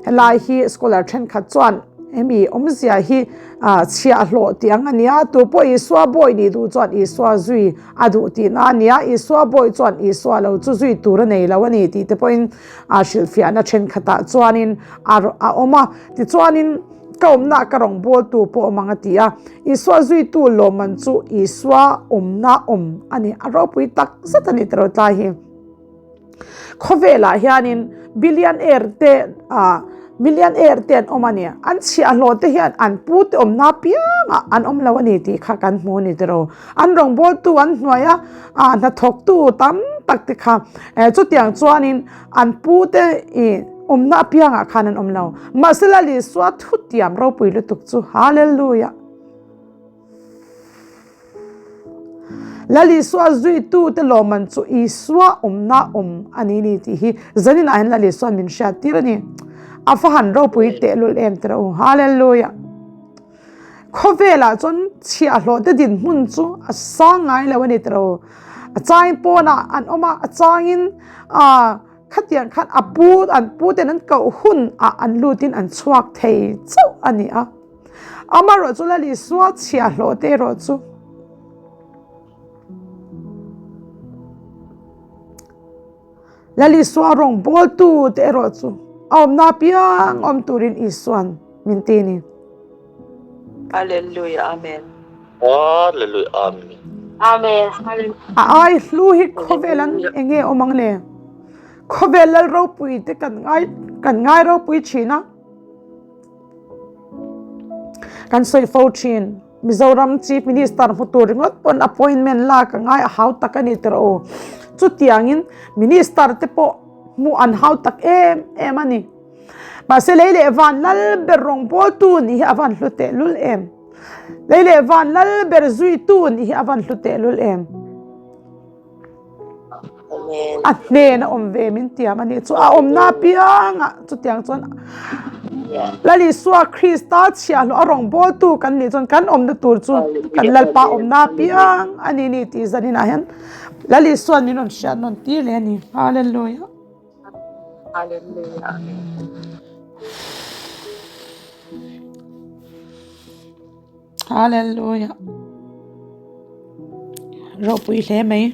helai hi scholar thenkhat chuan. Hemi awmzia hi chhiahhlawh tih ang a nia, tu pawh Isua bawi nih duh chuan Isua zui a duh tihna a nia, Isua bawi chuan Isua lo chu zui tur a nei lo a ni tih te pawhin hrilhfiahna thenkhatah chuanin a awm a. Tichuanin ka awmnaah ka rawngbawltu pawh awm ang a ti a, Isua zuitu lawmman chu Isua awmna awm a ni, a ropui tak zet a ni tiraw tlai hi. Khawvelah hianin billionaire te ah millionaire te an awm a ni. An chhiahhlawh te hian an pu te awmna piangah an awm lo a ni tih kha kan hmu a ni tiraw. An rawngbawltu an hnuaia ah hnathawktu tam tak te kha chutiang chuanin an pu te ih awmna apiangah khan an awm lo. Mahse Lal Isua thutiam ropui lutuk chu Hallelujah! Lal Isua zuitute lawmman chu Isua awmna awm a ni ni tih hi zaninah hian Lal Isua'n min hriat tir a ni. A va han ropui tehlul em tiraw u. Hallelujah! Khawvelah chuan chhiahhlawhte dinhmun chu a sang ngai lo a ni tiraw u. A changin pawnah an awm a, a changin ah khatiang khan a pu an puten an koh hun ah an lutin an chhuak thei chauh a ni a. Amaherawh chu Lal Isua chhiahhlawh te erawh chu Lal Isua rawngbawltu te erawh chu a awmna apiang awm turin Isuan min ti a ni. Hallelujah Amen. Hallelujah Amen. Amen. A ai hlu hi khawvel an enge awm ang le? Khawvel lal ropui te kan ngai kan ngai ropui thin a. Kan sawi fo thin. Mizoram Chief Minister hmu tur ringawt pawn appointment lak a ngai a hau tak a ni tiraw u. Chutiangin Minister te pawh hmuh an hau tak em em a ni. Mahse lei leh van lal ber rawngbawltu nih hi a van hlu tehlul em. Lei leh van lal ber zuitu nih hi a van hlu tehlul em. A hnen a awm ve min tiam a nih chu a awmna apiangah chutiang chuan Lal Isua Krista chhiahhlawh a rawngbawltu kan nih chuan kan awmna tur chu kan Lalpa awmna apiang a ni ni tih zaninah hian Lal Isua'n min rawn hriat nawn tir leh a ni. Hallelujah. Hallelujah. Hallelujah. Ropui hle mai.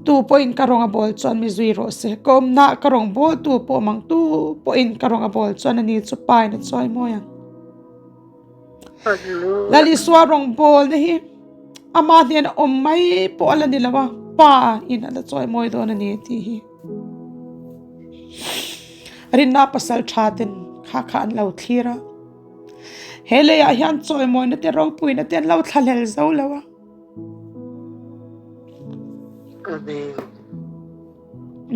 Tu pawhin ka rawng a bawl chuan mi zui rawh se. Ka awmna ka rawng bawl tu pawh awm ang. Tu pawhin ka rawng a bawl chuan ani chu pa in a chawi mawi ang. Lal Isua rawng bawl na hi ama hnena awm mai pawh a la ni lo a, pa in a la chawi mawi dawn a ni tih hi. Rinna pasal tha ten kha kha an lo thlir a, he leiah hian chawimawina te ropuina te an lo thlahlel zo lo a.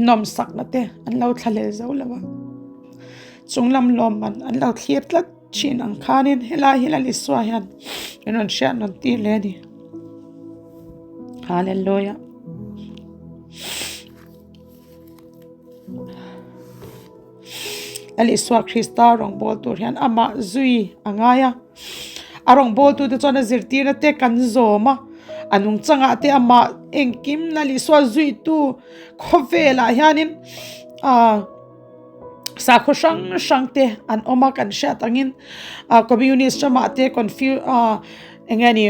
Nawmsakna te an lo thlahlel zo lo a, chunglam lawmman an lo thlir tlat thin ang khanin helai hi Lal Isua hian min rawn hriat nawn tir leh a ni. Hallelujah. Lal Isua Krista rawngbâwl tûr hian amah zui a ngai a. A rawngbâwltute chuan a zirtîrna te kan zawm a, a nungchangah te amah engkim Lal Isua zuitu khawvêlah hianin ah sakhaw hrang hrang te an awm a kan hriat angin ah communist ramah te confu ah eng nge ni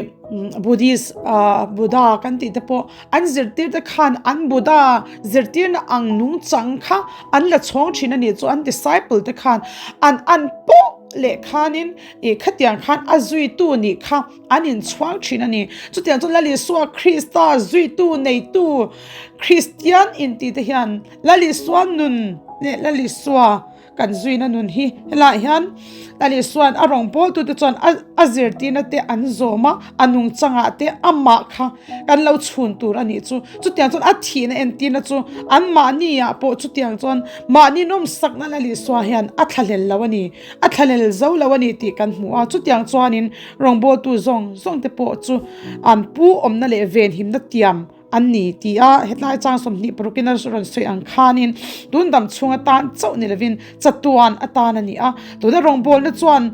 Buddhist ah Buddha kan tih te pawh an zirtir te khan an Buddha zirtirna ang nungchang kha an la chhawng thin a nih chu an disciple te khan an an pawh leh khanin ih khatiang khan a zuitu nih kha an inchhuang thin a ni chutiang chuan Lal Isua Krista zuitu neitu Kristian intih te hian Lal Isua nun leh Lal Isua kan zuina nun hi helaiah hian Lal Isua'n a rawngbawltute chuan a a zirtirna te an zawm a, a nungchangah te amah kha kan lo chhun tur a nih chu. Chutiang chuan a thihna entirna chu anmahniah pawh chutiang chuan mahni nawmsakna Lal Isua hian a thlahlel lo a ni, a thlahlel zo lo a ni tih kan hmu a. Chutiang chuanin rawngbawltu zawng zawng te pawh chu an pu awmna leh venhimna tiam An ni ti a, hetlai chang 26 in a rawn sawi ang khanin tun dam chhung atan chauh ni lovin chatuan atan a ni a. Tuna rawngbawlna chuan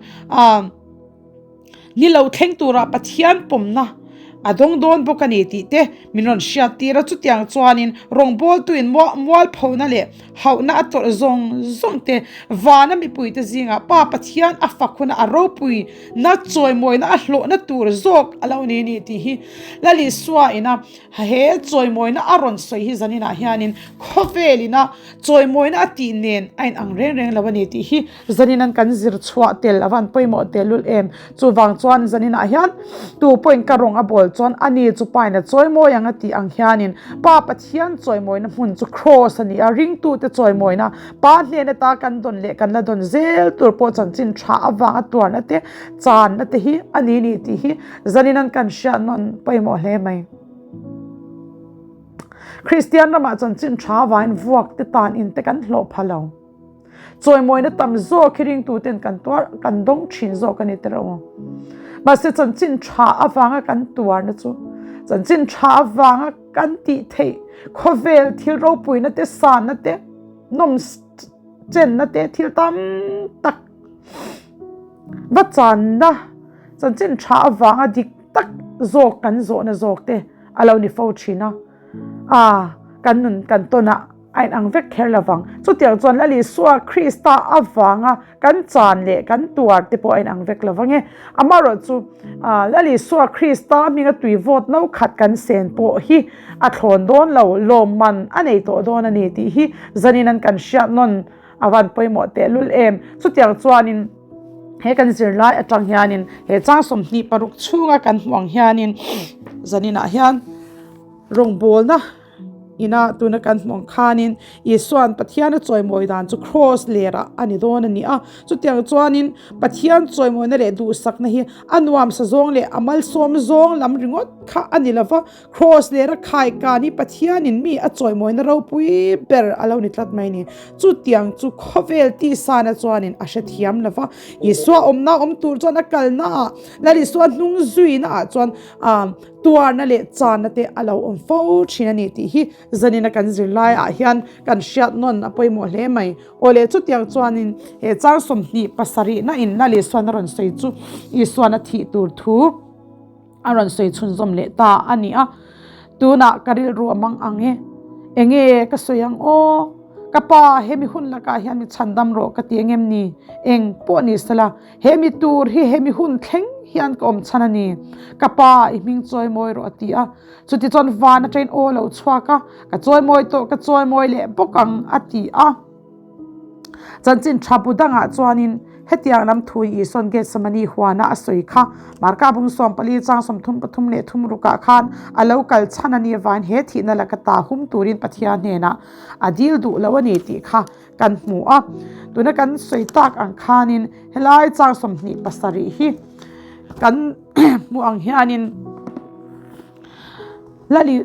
ni lo thleng tura Pathian pawmna A dawng dawn bawk a ni tih te min rawn hriat tir a, chutiang chuanin rawngbawltuin mualphona leh hauhna a tawrh zawng zawng te vana mipuite zingah Pa Pathian a fak huna a ropui na chawimawina a hlawhna tur zawk a lo ni ni tih hi Lal Isua ina he chawimawina a rawn sawi hi zaninah hianin khawvel ina chawimawina a tih nen a inang reng reng lo a ni tih hi Zanin an kan zir chhuah tel a van pawimawh tehlul em? Chuvang chuan zaninah hian tu pawhin ka rawng a bawl chuan ani chu pain a chawimawi ang a tih ang hianin Pa Pathian chawimawina hmun chu Kraws a ni a, ringtute chawimawina Pa hnen ata kan dawn leh kan la dawn zel tur pawh chanchin tha avanga tuarna te channa te hi a ni ni tih hi zanin an kan hriat nawn pawimawh hle mai. Kristian ramah chanchin tha avangin vuak te tan in te kan hlawh pha lo. Chawimawina tam zawk hi ringtuten kan tuar kan dawng thin zawk a ni teh rawh u. Mahse chanchin tha avanga kan tuarna chu chanchin tha avanga kan tih theih khawvel thil ropuina te sanna te nawm chenna te thil tam tak va channa chanchin tha avanga dik tak zawk kan zawhna zawk te a lo ni fo thin a. A kan nun kan tawnah a inang vek kher lo vang. Chutiang chuan Lal Isua Krista avanga kan chan leh kan tuar te pawh a inang vek lo vang e. Amaherawhchu Lal Isua Krista hminga tui vawt no khat kan sen pawh hi a thlawn dawn lo, lawmman a nei tawh dawn a ni tih hi zanin an kan hriat nawn a van pawimawh tehlul em. Chutiang chuanin he kan zirlai atang hianin he chang 26 chhunga kan hmuh ang hianin zaninah hian rawngbawlna Ina tuna kan hmuh ang khanin Isua'n Pathian a chawimawi dan chu kraws lerah a ni dawn a ni a. Chutiang chuanin Pathian chawimawina leh duhsakna hi a nuamsa zawng leh a malsawm zawng lam ringawt kha a ni lo va, kraws lera khaikan hi Pathianin mi a chawimawina ropui ber a lo ni tlat mai a ni. Chutiang chu khawvel tisana chuanin a hrethiam lo va, Isua awmna awm tur chuan a kalnaah, Lal Isua hnung zuinaah chuan Tuarna leh channa te a lo awm fo thin a ni tih hi zanina kan zirlai ah hian kan hriat nawn a pawimawh hle mai. Aw leh chutiang chuanin he chang 27 na in Lal Isuan a rawn sawi chu Isuan a thih tur thu a rawn sawi chhunzawm leh ta a ni a. Tunah ka rilru a mang ang e, enge ka sawi ang aw? Ka pa hemi hun lakah hian mi chhandam rawh ka ti engem ni? Eng pawh ni sela. He mi tur hi he mi hun thleng hian ka awm chhan a ni. Ka pa, i hming chawimawi rawh a ti a. Chutichuan van atangin aw lo chhuak a, ka chawimawi tawh, ka chawimawi leh bawk ang a ti a. Chanchin tha bu dangah chuanin hetiang lam thu hi Isua'n Gethsemane huana a sawi kha. Marka bung 14 chang 33 leh thum rukah khan a lo kal chhan a nih avangin he thihna laka ta hum turin Pathian hnenah a dil duh lo a ni tih kha kan hmu a. Tuna kan sawi tak ang khanin helai chang 27 hi kan hmuh ang hianin Lali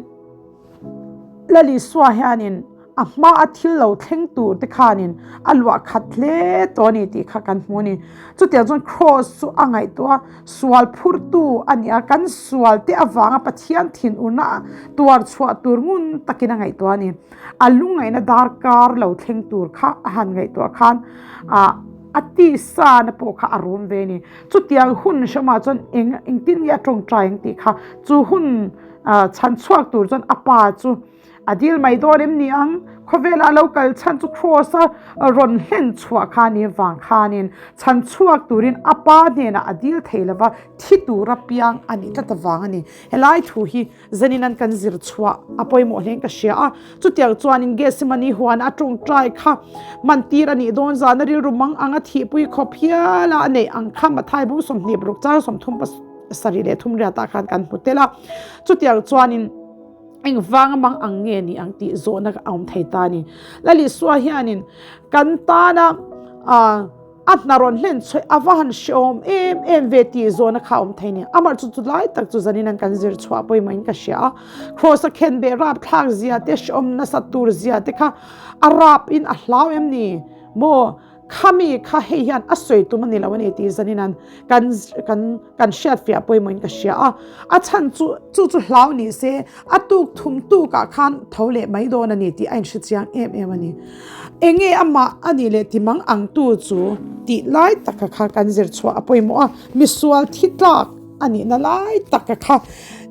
Lali Sua hianin a hma a thil lo thleng tur te khanin a luah khat hle tawh a ni tih kha kan hmu a ni. Chutiang chuan Kraws chu a ngaihtuah a, sual phurtu a ni a, kan sual te avanga Pathian thinurna tuar chhuah tur ngun takin a ngaihtuah a ni. A lungngaihna darkar lo thleng tur kha a han ngaihtuah khan ah a tisa na pawh kha a rum ve a ni. Chutiang hun hremah chuan eng engtin nge a tawngtai ang tih kha chu hun ah chhan chhuak tur chuan a pa chu a dil mai dawn em ni ang? Khawvelah lo kal chhan chu kraws a rawn hlen chhuah kha a ni vang khanin chhan chhuak turin a pa hnenah a dil thei lova thi tura piang a nih tlat avang a ni. Helai thu hi Zanin an kan zir chhuah a pawimawh hlein ka hria a, chutiang chuanin Gethsemane huan a tawngtai kha mantir a nih dawn zana rilru mang anga thihpui khawp hiala a neih ang kha Mathai bung 26 chang 37 leh thum riatah khan kan hmu tel a, chutiang chuanin engvanga mang ang nge ni ang tih zawhna a awm thei ta a ni. Lal Isua hianin kan tana ah. A hna rawn hlen chhuih a va han hreawm em em ve tih zawhna kha a awm thei nia. Amah chu chu lai tak chu zanin an kan zir chhuah pawimawhin ka hria a. Kraws a khen beh rap thlak zia te, hreawm nasat tur zia te kha a rap in a hlau em ni? Maw khami kha hei hian a sawi tum a ni lo a ni tih zanin an kan kan kan hriat fiah pawimawhin ka hria a. A chhan chu chu chu hlau ni se a tuk thum tukah khan tho leh mai dawn a ni tih a inhre chiang em em a ni. Enge amah a nih leh timang ang tu chu tih lai taka kha kan zir chhuah a pawimawh a, misual thi tlak a nihna lai taka kha.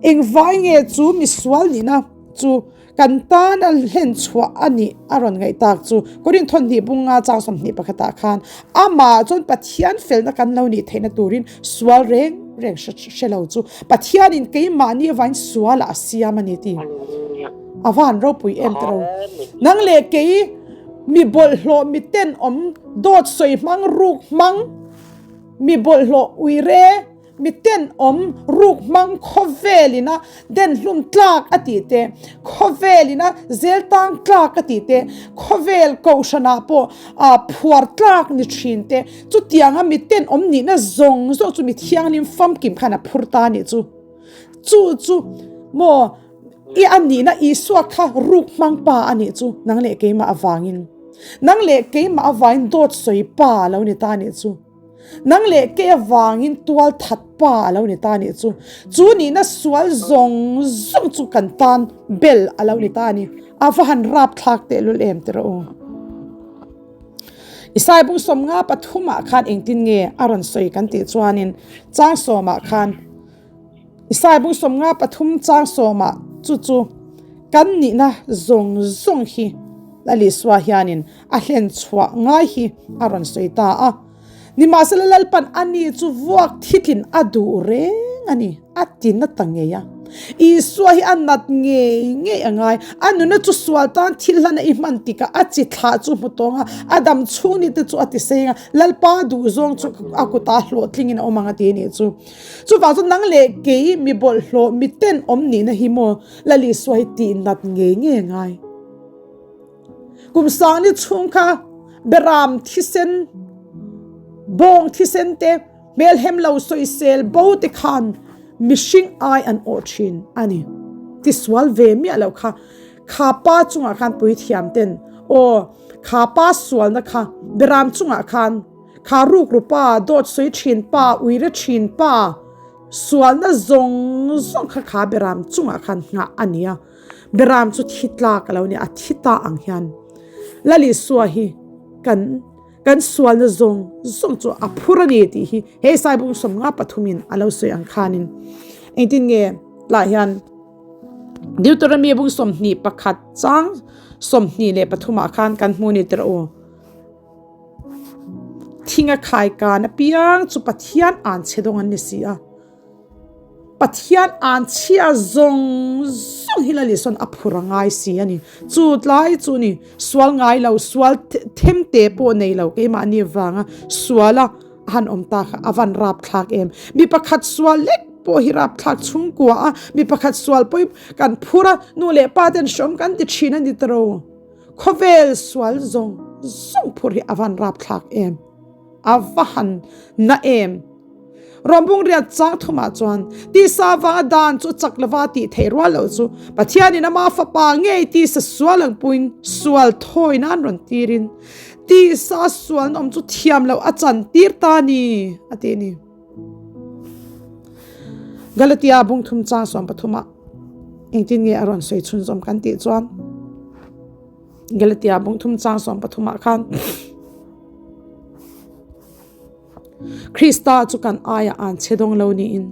Engvai nge chu misual nihna chu kan tan a hlen chhuah a nih a rawn ngaih tak chu Korinth thawhnih bunga chang 21 ah khan amah chuan Pathian felna kan lo nih theihna turin sual reng reng hre lo chu Pathianin keimahni avain sualah a siam a ni tih a va han ropui em tiro. Nang leh kei mi bawlhhlawh mi tenawm dawt sawi hmang ruk hmang mi bawlhhlawh uire Mi tenawm ruk hmang khawvel ina den hlum tlak a tih te, khawvel ina zel tang tlak a tih te, khawvel kohhranah pawh phuar tlak ni thin te, chutianga mi tenawm nihna zawng zawng chu mi thianghlim famkim khan a phur ta a nih chu. Chu chu maw i a nihna Isua kha ruk hmang pa a nih chu nang leh keimah avangin. Nang leh keimah avangin dawt sawi pa a lo ni ta a nih chu. Nang leh kei avangin tual that pa a lo ni ta a nih chu. Chu nihna sual zawng zawng chu kan tan bel a lo ni ta a ni. A va han rap thlak tehlul em tirh u. Isai bung 53 ah khan engtin nge a rawn sawi kan tih chuanin chang sawmah khan Isai bung 53 chang sawmah chu chu kan nihna zawng zawng hi Lal Isua hianin a hlen chhuah ngai hi a rawn sawi ta a. Nimahsela Lalpan ani chu vuak thitlin a duh reng a ni, a ti na ta ngei a. Isua hi a nat ngei ngei a ngai. A nuna chu sual tan thil hlan a i hman tikah a chi thlah chu hmu tawng a, a dam chhung ni te chu a ti sei ang a, Lalpa duh zawng chu a kutah hlawhtlingin a awm ang a ti a nih chu. Chuvang chu nang leh kei mi bawlhhlawh mi tenawm nihna hi maw Lal Isua hi tih nat ngei ngei a ngai. Kum sangni chhung kha beram thisen, bawng thisen te, hmelhem lo sawisel bo te khan mihring ai an awh thin a ni. Tisual ve miah lo kha kha pa chungah khan puithiam ten aw kha pa sualna kha beram chungah khan kha rukru pa, dawt sawi thin pa, uire thin pa sualna zawng zawng kha kha beram chungah khan nghah a ni a. Beram chu thi tlak a lo ni, a thi ta ang hian Lal Isua hi kan kan sualna zawng zawng chu a phur a ni tih hi he Saibung 53 in a lo sawi ang khanin engtin nge tah hian Deuteronomy bung 21 chang 23 ah khan kan hmu ni tirh u. Thinga khai kan apiang chu Pathian an che dawng an ni si a. Pathian an chhia zawng zawng hi Lal Isuan a phur a ngai si a ni. Chu tlai chu ni sual ngai lo, sual them te pawh nei lo keimahni vanga sual a han awm ta kha a van rapthlak em. Mi pakhat sual lek pawh hi rapthlak chhungkua a, mi pakhat sual pawh hi kan phur a, nu leh pa ten hreawm kan ti thin a ni tawh. Khawvel sual zawng zawng phur hi a van rapthlak em. A va han na em! Rawmbung riat chang thumah chuan tisa vanga dan chu chak lova tih theih rual loh chu Pathianin ama fapa ngei tisa sual ang puiin sual thawi nan rawn tirin tisa sualna awm chu thiam loh a chan tir ta ni a ti a ni. Galatia bung thum chang 13 ah engtin nge a rawn sawi chhunzawm kan tih chuan Galatia bung thum chang 13 ah khan Krista chu kan aiah an che dawng lo niin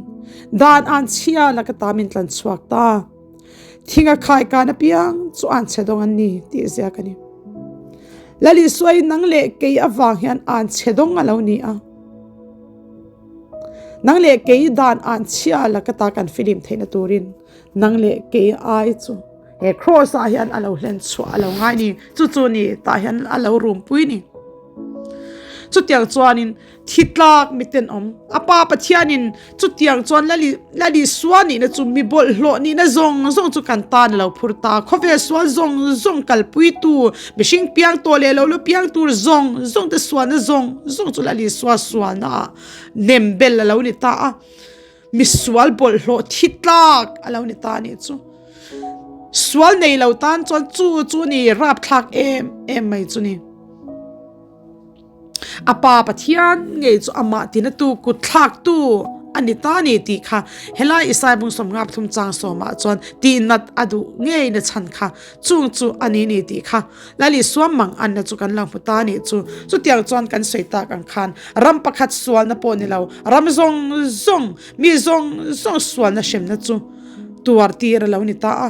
dan an chhia laka ta min tlan chhuak ta. Thinga khai kan apiang chu an che dawng an ni tih ziak a ni. Lal Isua in nang leh kei avang hian an che dawng a lo ni a. Nang leh kei dan an chhia laka ta kan filim theihna turin nang leh kei ai chu he cross ah hian a lo hlen chhuah a lo ngai ni. Chu chu ni tah hian a lo rumpui ni. Chutiang chuanin thi tlak mi tenawm a pa Pathianin chutiang chuan Lali Lali Isua nihna chu mi bawlhhlawh nihna zawng zawng chu kan tan a lo phur ta. Khawvel sual zawng zawng kalpuitu mihring piang tawh leh lo la piang tur zawng zawng te sualna zawng zawng chu Lali Isua sualna ah nem bel a lo ni ta a. Mi sual bawlhhlawh thi tlak a lo ni ta a nih chu. Sual nei lo tan chuan chu chu ni rapthlak em em mai chu ni. A pa Pathian ngei chu amah tina tu kut thlak tu a ni ta ni tih kha helai Isai bung 53 chang sawmah chuan tihnat a duh ngei na chhan kha chung chu a ni ni tih kha Lal Isua mang anna chu kan lo hmu ta nih chu. Chutiang chuan kan sawi tak ang khan ram pakhat sualna pawh ni lo, ram zawng zawng, mi zawng zawng sualna hremna chu. tuar tir a lo ni ta a.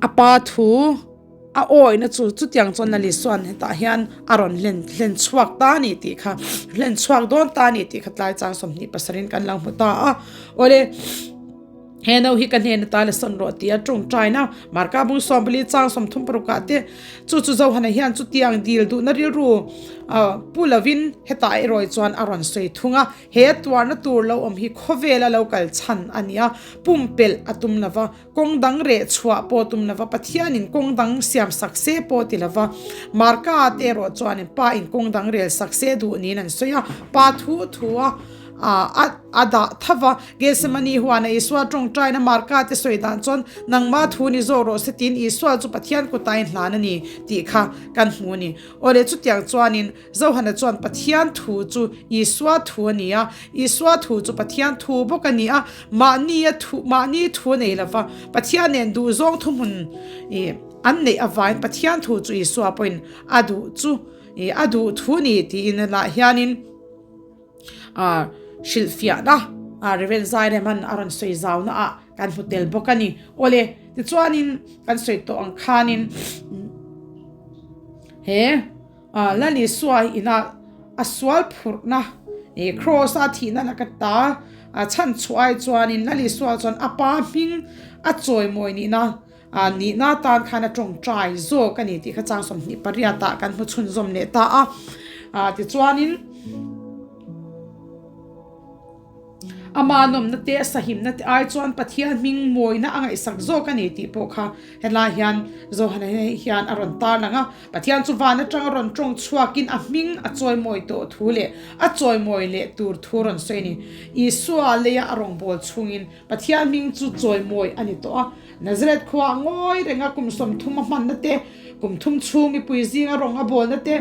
A pa thu a awihna chu chutiang chuan Lali chuan hetah hian a rawn hlen hlen chhuak ta a ni tih kha hlen chhuak dawn ta a ni tih kha tlai chang 27 in kan lo hmu ta a. Awle. He no hi ka hnen ata la sawn rawh tia tawngtaina Marka bung 14 chang 36 ah te chu chu Johana hian chutiang dil duhna rilru pu lovin hetah erawh chuan a rawn sawi thung a, he tuarna tur lo awm hi khawvela lo kal chhan a ni a, pumpelh a tum lova, kawng dang reh chhuah pawh tum lova, Pathianin kawng dang siam sak se pawh ti lova, Marka te erawh chuanin Pa in kawng dang rel sak se duh niin an sawi a, Pa thu thu a. A dah tha va. Gethsemane huana Isua tawngtaina Marka te sawi dan chuan, Nangma thu ni zawk rawh se tiin Isua chu Pathian kuta in hlan a ni tih kha kan hmu a ni. Awle chutiang chuanin Johana chuan Pathian thu chu Isua thu a ni a, Isua thu chu Pathian thu bawk a ni a, mahni a thu mahni thu a nei lova, Pathian nen duhzawng thuhmun an neih avangin Pathian thu chu Isua pawhin a duh chu a duh thu ni tiin lah hianin A hrilhfiahna Rev. Zairem'an a rawn sawi zauna ah kan hmu tel bawk a ni. Awle, tichuanin kan sawi tawh ang khanin he Lal Isua ina a sual phurhna Kraws a thihna laka ta chhan chhuah ai chuanin Lal Isua chuan a pa hming a chawimawi nihna A nihna tan khan a tawngtai zawk a ni tih kha chang 28 ah kan hmu chhunzawm leh ta a. A tichuanin ama nawmna te a sahimna te ai chuan Pathian hming mawina a ngaihsak zawk a ni tih pawh kha helai hian Johana hian a rawn tarlang a. Pathian chu van atanga rawn tawng chhuakin a hming a chawimawi tawh thu leh a chawimawi leh tur thu rawn sawi a ni. Isua leia a rawngbâwl chhungin Pathian hming chu chawimawi a ni tawh a. Nazareth khuaah ngawi renga kum 30 a hmanna te, kum thum chhung mipui zinga rawng a bawlna te,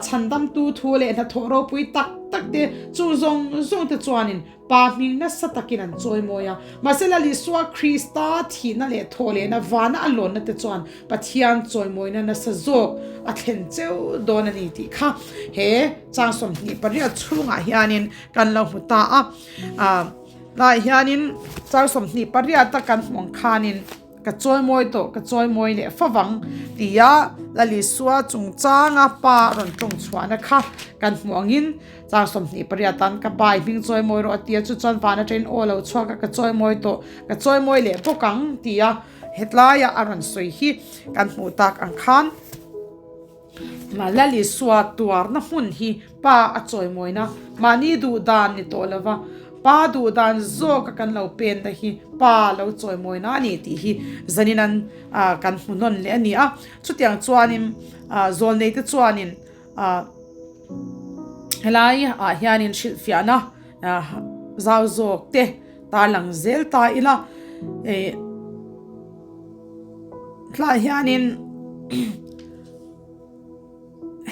chhandamtu thu leh hnathawh ropui tak tak te chu zawng zawng te chuanin Pa hming nasa takin an chawimawi a. Mahse Lal Isua Krista thihna leh thawh lehna vana a lawnna te chuan Pathian chawimawina nasa zawk a thlen cheu dawn a ni tih kha he chang 28 chhungah hianin kan lo hmu ta a. Tlaiah hianin char 28 a kan hmuh ang khanin ka chawimawi tawh ka chawimawi leh favang tia Lal Isua chungchanga pa rawn tawng chhuahna kha kan hmuh angin char 28 an ka pa i hming chawimawi rawh a tia chu chuan van atangin aw lo chhuak a ka chawimawi tawh ka chawimawi leh bawk ang tia hetlaiah a rawn sawi hi kan hmuh tak ang khan. Lal Isua tuarna hmun hi Pa a chawimawina, mahni duh dan ni tawh lova, Pa duh dan zawka kan lo pen te hi Pa lo chawimawina a ni tih hi zanin an kan hmu nawn leh a ni a. Chutiang chuanin zawlneite chuanin helai ah hianin hrilhfiahna zau zawk te tarlang zel ta ila. Tlaiah hianin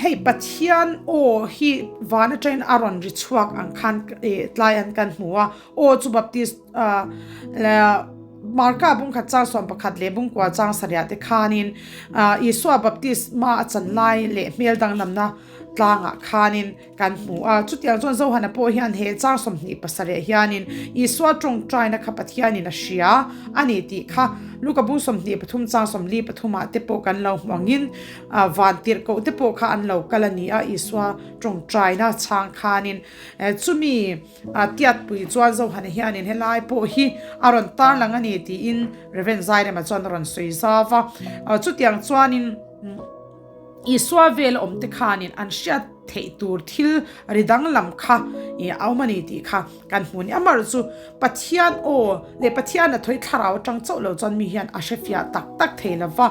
hei Pathian aw hi van atangin a rawn ri chhuak ang khan ih tlai an kan hmu a aw chu baptist ah Marka bungkhat chang 11 leh bungkua chang sarih ah te khanin ah Isua baptisma a chan lai leh hmel danglamna tlangah khanin Kan hmu a, chutiang chuan Johana pawh hian he chang 27 hianin Isua tawngtaina kha Pathianin a hria a ni tih kha Luka bung 23 chang 43 ah te pawh kan lo hmu angin van tirhkoh te pawh kha an lo kal a ni a, Isua tawngtaina chang khanin chumi tiatpui chuan Johana hianin helai pawh hi a rawn tarlang a ni tiin Rev. Zairema chuan a rawn sawi zau a, chutiang chuanin. Isua vel a awmte khanin an hriat theih tur thil ri danglam kha i a awm a ni tih kha kan hmu a ni. Amaherawh chu Pathian aw leh Pathian a thawi thlarau atang chauh lo chuan mi hian a hrefiah tak tak thei lo va.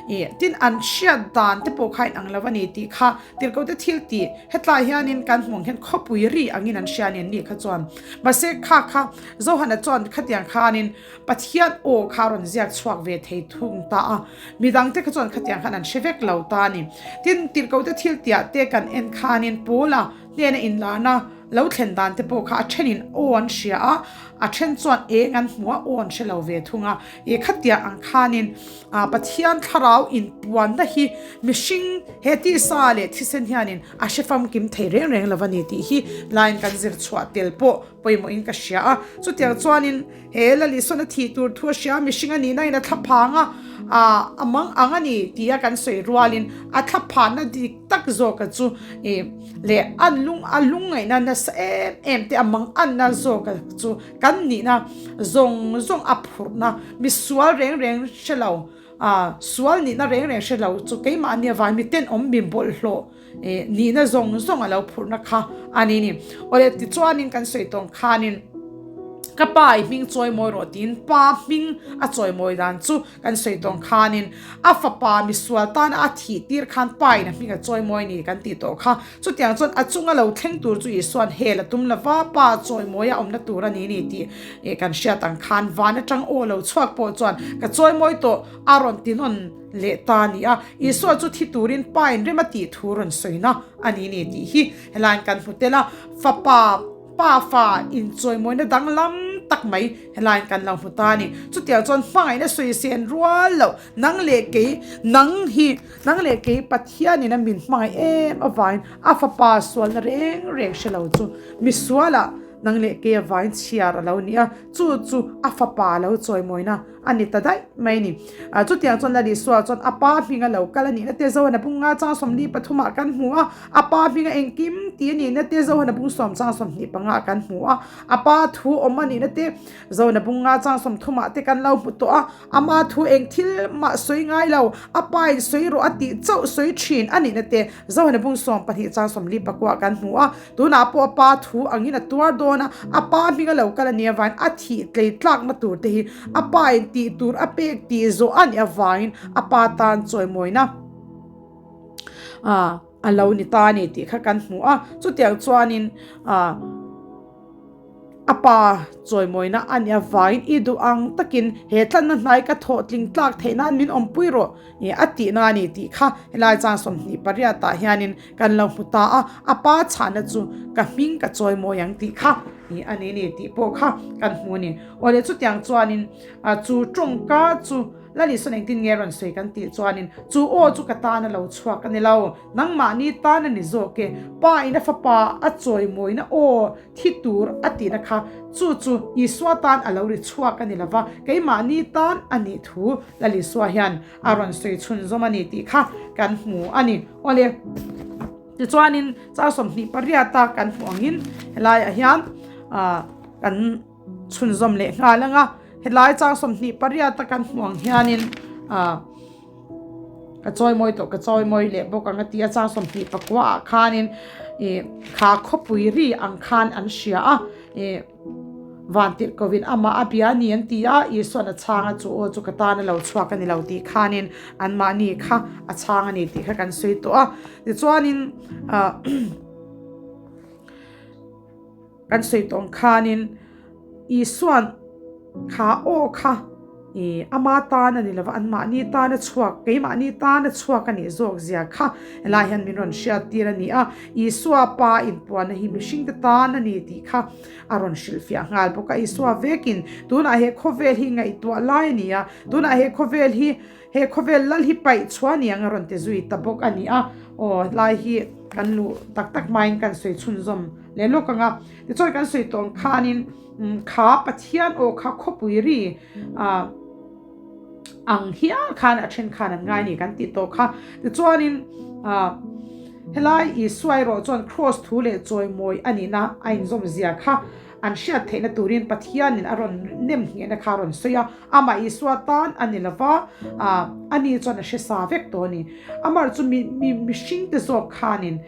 I tin an hriat dan te pawh kha inang lo a ni tih kha tirhkohte thil tih hetlai hianin kan hmuh ang hian khawpui ri angin an hria a ni an nih kha chuan. Mahse kha kha Johana chuan khatiang khanin Pathian aw kha a rawn ziak chhuak ve thei thung ta a, midangte kha chuan khatiang khan an hre vek lo ta a ni. Tin, tirhkohte thil tiah te kan en khanin Paula hnena inlarna lo thlen dan te pawh kha a thenin aw an hria a, a then chuan eng an hmu a, aw an hre lo ve thung a. Ih khatiang ang khanin ah Pathian thlarau inpuanna hi mihring he tisa leh thisen hianin a hre famkim thei reng reng lo a ni tih hi laiin kan zir chhuah tel pawh pawimawhin ka hria a. Chutiang chuanin he Lalisona thih tur thu a hria a, mihring a nihna in a thlaphang a, ah a mang ang a ni tia kan sawi rualin a thlaphanna dik tak zawka chu ih leh a lung a lungngaihna nasa em em te a mang anna zawka chu kan nihna zawng zawng a phurhna misual reng reng hre lo ah sual nihna reng reng hre lo chu keimahni avangin mitenawm mi bawlhhlawh Eh, nihna zawng zawng a lo phurhna kha a ni ni. Awle, tichuanin kan sawi tawng khanin ka pa i hming chawimawi rawh tiin pa hming a chawimawi dan chu kan sawi tawng khanin a fapa misual tana a thih tir khan pa in a hming a chawimawi ni kan tih tawh kha. Chutiang chuan a chunga lo thleng tur chu Isuan hel a tum lova pa chawimawi a awmna tur a ni ni tih eh kan hriat ang khan van atang aw lo chhuak pawh chuan ka chawimawi tawh a rawn ti nawn leh ta a ni a, Isua chu thi turin Pa in rem a tih thu rawn sawina a ni ni tih hi helaiin kan hmu tel a, Fapa, Pa fa inchawimawina danglam tak mai helaiin kan lo hmu ta a ni. Chutiang chuan hmangaihna sawi sen rual loh, nang leh kei, nang hi, nang leh kei Pathianin a min hmangaih em avangin a Fapa sualna reng reng hre lo chu misualah nang leh kei avangin chhiar a lo ni a, chu chu a Fapa lo chawimawina a ni ta daih mai a ni. Chutiang chuan Lal Isua chuan a pa hminga lo kal a nihna te Zohana bung nga chang 43 ah kan hmu a, a pa hminga engkim tih a nihna te Zohana bung sawm chang 25 ah kan hmu a, a pa thu awm a nihna te Zohana bung nga chang 30 ah te kan lo hmu tawh a, ama thu eng thil mah sawi ngai lo, a pa in sawi rawh a tih chauh sawi thin a nihna te Zohana bung 12 chang 44 ah kan hmu a. Tunah pawh a pa thu angin a tuar dawn a, a pa hming a lo kal a nih avangin a thih tlei tlakna tur te hi a pa in tih tur a pek tih zawh a nih avangin a pa tan chawimawina a lo ni ta a ni tih kha kan hmu a. Chutiang chuanin a pa chawimawina a nih avangin i duh ang takin he tlanna hnai ka thawh tling tlak theih nan min awmpui rawh. Ih a tihna a ni tih kha helai chang 28 ah hianin kan lo hmu ta a, a pa chhahna chu ka hming ka chawi mawi ang tih kha ih a ni ni tih pawh kha kan hmu a ni. Awle chutiang chuanin chu tawngka chu Laliswn engtin nge rawn sawi kan tih chuanin chu aw chu ka tan a lo chhuak a ni lo, nangmahni tan a ni zawk e, pa in a fapa a chawi mawina aw thi tur a tihna kha chu chu Isua tan a lo ri chhuak a ni lova, keimahni tan a nih thu Lal Isua hian a rawn sawi chhunzawm a ni tih kha kan hmu a ni. Awle, tichuanin char 28 a kan hmuh angin helaiah hian kan chhunzawm leh nghal ang a, helai char 28 a kan hmuh ang hianin ka chawimawi tawh ka chawimawi leh bawk ang a ti a, char 29 ah khanin ih kha khawpui ri ang khan an hria a ih. Vantirhkovin amah a bia a ni an ti a, Isua'n a chhang a, chu aw chu ka tan a lo chhuak a ni lo tih khanin anmahni kha a chhang a ni tih kha kan sawi tawh a. Tichuanin kan sawi tawh ang khanin Isua'n kha aw kha I ama tan a ni lova, anmahni tan a chhuak, keimahni tan a chhuak a nih zawk zia kha helai hian min rawn hriat tir a ni a. Isua pa inpuanna hi mihringte tan a ni tih kha a rawn hrilhfiah nghal bawk a. Isua vekin tunah he khawvel hi ngaihtuah lai a ni a, tunah he khawvel hi, he khawvel lal hi paih chhuah a ni ang a rawn ti zui ta bawk a ni a. Aw, helai hi kan luh tak tak hmain kan sawi chhunzawm leh lawk ang a. Tichuan kan sawi tawh ang khanin kha Pathian aw kha khawpui ri ang hial khan a then khan an ngai ni kan tih tawh kha. Tichuanin helai Isua erawh chuan kraws thu leh chawimawi a nihna a inzawm zia kha an hriat theihna turin Pathianin a rawn nem nghehna kha a rawn sawi a, amah Isua tan a ni lova, ani chuan a hre sa vek tawh a ni. Amah chu mihringte zawk khanin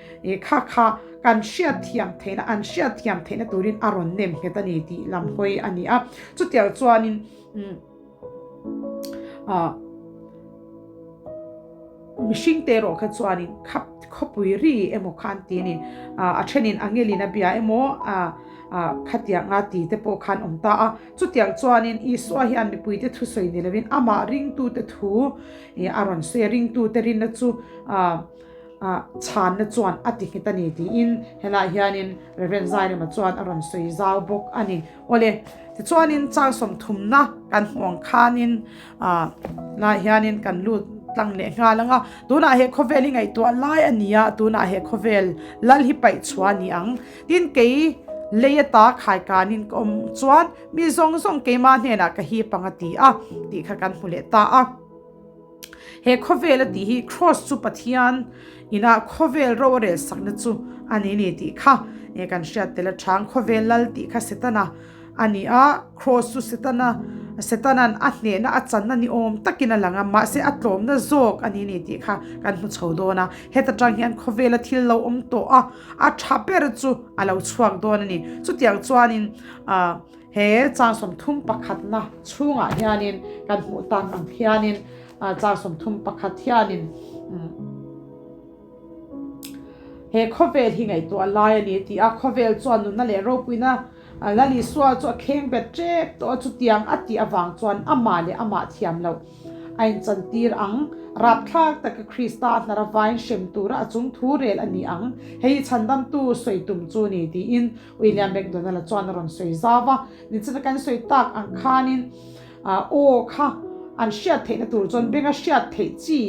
kha kha kan hriat thiam theihna, an hriat thiam theihna turin a rawn nem nghet a ni tih lam hawi a ni a. Chutiang chuanin ah mihring te erawh kha chuanin khap khawpui ri emaw kha an ti a ni. Ah a thenin angelin a bia emaw ah ah khatianga ti te pawh khan awm ta a. Chutiang chuanin Isua hian mipuite thusawi ni lovin amah ringtute thu ih a rawn sawi a, ringtute rinna chu ah. Chhanna chuan a ti nghet a ni tiin helaiah hianin Rev. Zairema chuan a rawn sawi zau bawk a ni. Awle, tichuanin chang sawmthumna kan hmuh ang khanin helaiah hianin kan lut tlang leh nghal ang a. Tunah he khawvel hi ngaihtuah lai a ni a, tunah he khawvel lal hi paih chhuah a ni ang. Tin, kei lei ata khaikanin ka awm chuan mi zawng zawng keimah hnenah ka hip ang a ti a tih kha kan hmu leh ta a. He khawvel a tih hi Kraws chu Pathian ina khawvel ro a rel sakna chu a ni ni tih kha kan hriat tel a chang. Khawvel lal tih kha Setana a ni a, Kraws chu Setana Setanan a hnehna a channa ni awm takin a lang a, mahse a tlawmna zawk a ni ni tih kha kan hmu chho dawn a. Heta tang hian khawvela thil lo awm tawh a, a tha ber chu a lo chhuak dawn a ni. Chutiang chuanin ah. He chang 31 na chhungah hianin kan hmuh tak ang hianin chang 31 hianin he khawvel hi ngaihtuah lai a ni tih a, khawvel chuan nunna leh ropuina Lal Isua chu a kheng bet tep tawh a, chutiang a tih avang chuan amah leh amah thiam loh a inchantir ang. Rapthlak taka Krista a hnar avain hrem tura a chung thu rel a ni ang. Hei hi chhandamtu sawi tum chu ni tiin William McDonald-a chuan a rawn sawi zau a, nichina kan sawi tak ang khanin aw kha an hriat theihna tur chuan benga hriat theih chi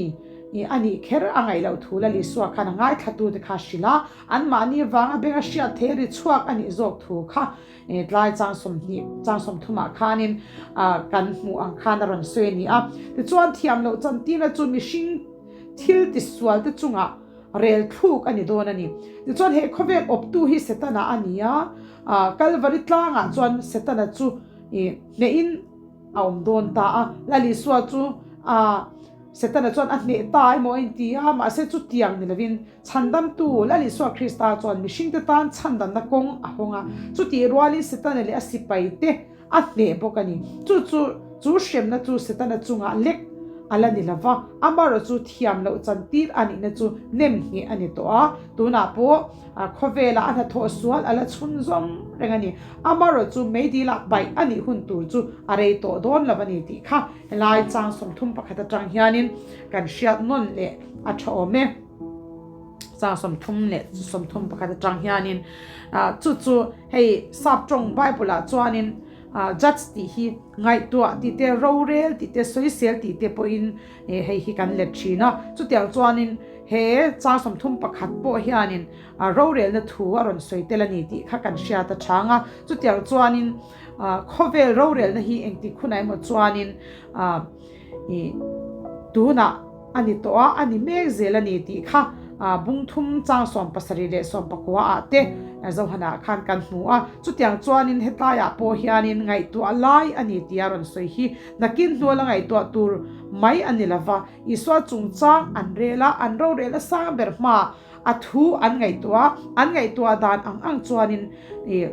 a nih kher a ngaih loh thu Lal Isua khan a ngaithlatute kha a hrilh a, anmahni vanga benga hriat theih ri chhuak a nih zawk thu kha tlai chang 20 chang 30 ah khanin kan hmuh ang khan a rawn sawi a ni a. Tichuan thiam loh chantirna chu mihring thil tisualte chungah Rel thluk a ni dawn a ni. Tichuan he khawvel awptu hi Setana a ni a, Kalvari tlangah chuan Setana chu hnehin a awm dawn ta a. Lal Isua chu Setana chuan a hneh ta emaw a inti a, mahse chutiang ni lovin Chhandamtu Lal Isua Krista chuan mihringte tan chhandamna kawng a hawng a, chutih rualin Setana leh a sipaite A hneh bawk a ni. Chu chu chu hremna chu Setana chungah lek a la ni lo va, amaherawh chu thiam loh chantir a nihna chu nem hneh a ni tawh a. Tunah pawh khawvelah a hnathawh sual a la chhun zawm reng a ni. Amaherawh chu meidilah paih a nih hun tur chu a rei tawh dawn lo a ni tih kha helai chang 31 atang hianin kan hriat nawn leh a tha awm e. Chang 31 atang hianin chu chu Hei sap tawng Bible ah chuanin judge tih hi ngaihtuah tih te, rorel tih te, sawisel tih te pawhin hei hi kan let thin a. Chutiang chuanin he chang 31 pawh hianin rorelna thu a rawn sawi tel a ni tih kha kan hriat a chang a. Chutiang chuanin khawvel rorelna hi engtik hunah emaw chuanin Ih, tunah a ni tawh a, a ni mek zel a ni tih kha bung thum chang 70 leh 19 ah te Zohana khan kan hmu a. Chutiang chuanin hetlaiah pawh hianin ngaihtuah lai a ni tia rawn sawi hi nakin hnuala ngaihtuah tur mai a ni lova, Isua chungchang an rel a, an rorel a sang ber hmaah a thu an ngaihtuah a, an ngaihtuah dan ang ang chuanin ih,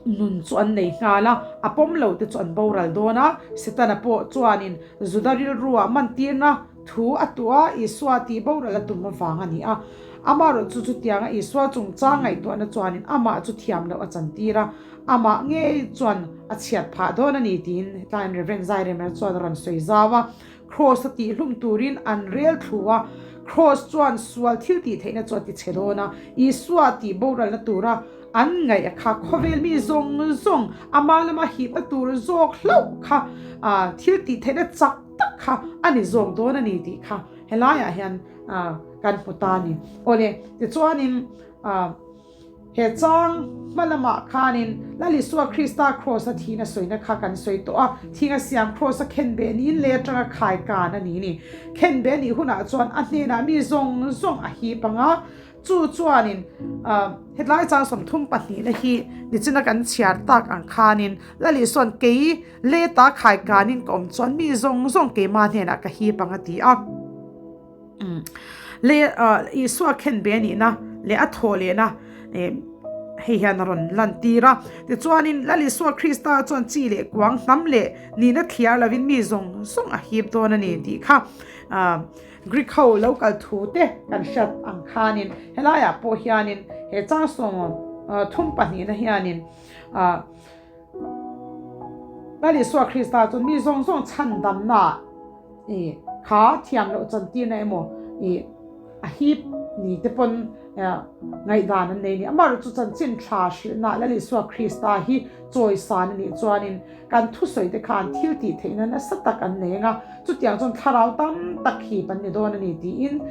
Nun chu an nei nghal a, a pawm lo te chu an boral dawn a. Setana pawh chuanin Juda rilruah mantirna thu a tuah a, Isua tih boral a tum avang a ni a. Amaherawh chu chutianga Isua chungchang ngaihtuahna chuanin amah chu thiam loh a chantir a, amah ngei chuan a chhiat phah dawn a ni tiin hetlaiin Rev. Zairemera chuan a rawn sawi zau a. Kraws a tihhlum turin an rel thlu a, Kraws chuan sual thil tih theihna chu a ti chhe dawn a, Isua tih boralna tura an ngaih a kha khawvel mi zawng zawng ama lama hipna tur zawk hlauh kha thil tih theihna chak tak kha a ni zawk dawn a ni tih kha helaiah hian kan hmu ta a ni. Awle, tichuanin. He chang hma lamah khanin Lal Isua Krista Kraws-a thihna sawina kha kan sawi tawh a, thinga siam Kraws-a khenbeh niin lei atanga khai kan a ni ni. Khenbeh a nih hunah chuan a hnenah mi zawng zawng a hip ang a, chu chuanin hetlai chang 32 na hi nichina kan chhiar tak ang khanin Lal Isua'n kei leta khai kanin ka awm chuan mi zawng zawng keimah hnenah ka hip ang a ti a. Le Isua khenbe a nihna leh a thawh lehna hei hian a rawn lantir a. Tichuanin Lal Isua Krista chuan chi leh kuang hnam leh nihna thliar lovin mi zawng zawng a hip dawn a ni tih kha Greek ho lo kal thu te kan hriat ang khanin helaiah pawh hianin he chang 32 na hianin Lal Isua Krista chuan mi zawng zawng chhandamna I kha thiam loh chantirna emaw ih a hip ni te pawn ngaihdan an nei a ni. Amaherawhchu chu chanchin tha hrilhna Lal Isua Krista hi chawisan a nih chuanin kan thusawi te khan thil tih theihna nasa tak an nei anga chutiang chuan thlarau tam tak hip an ni dawn a ni tiin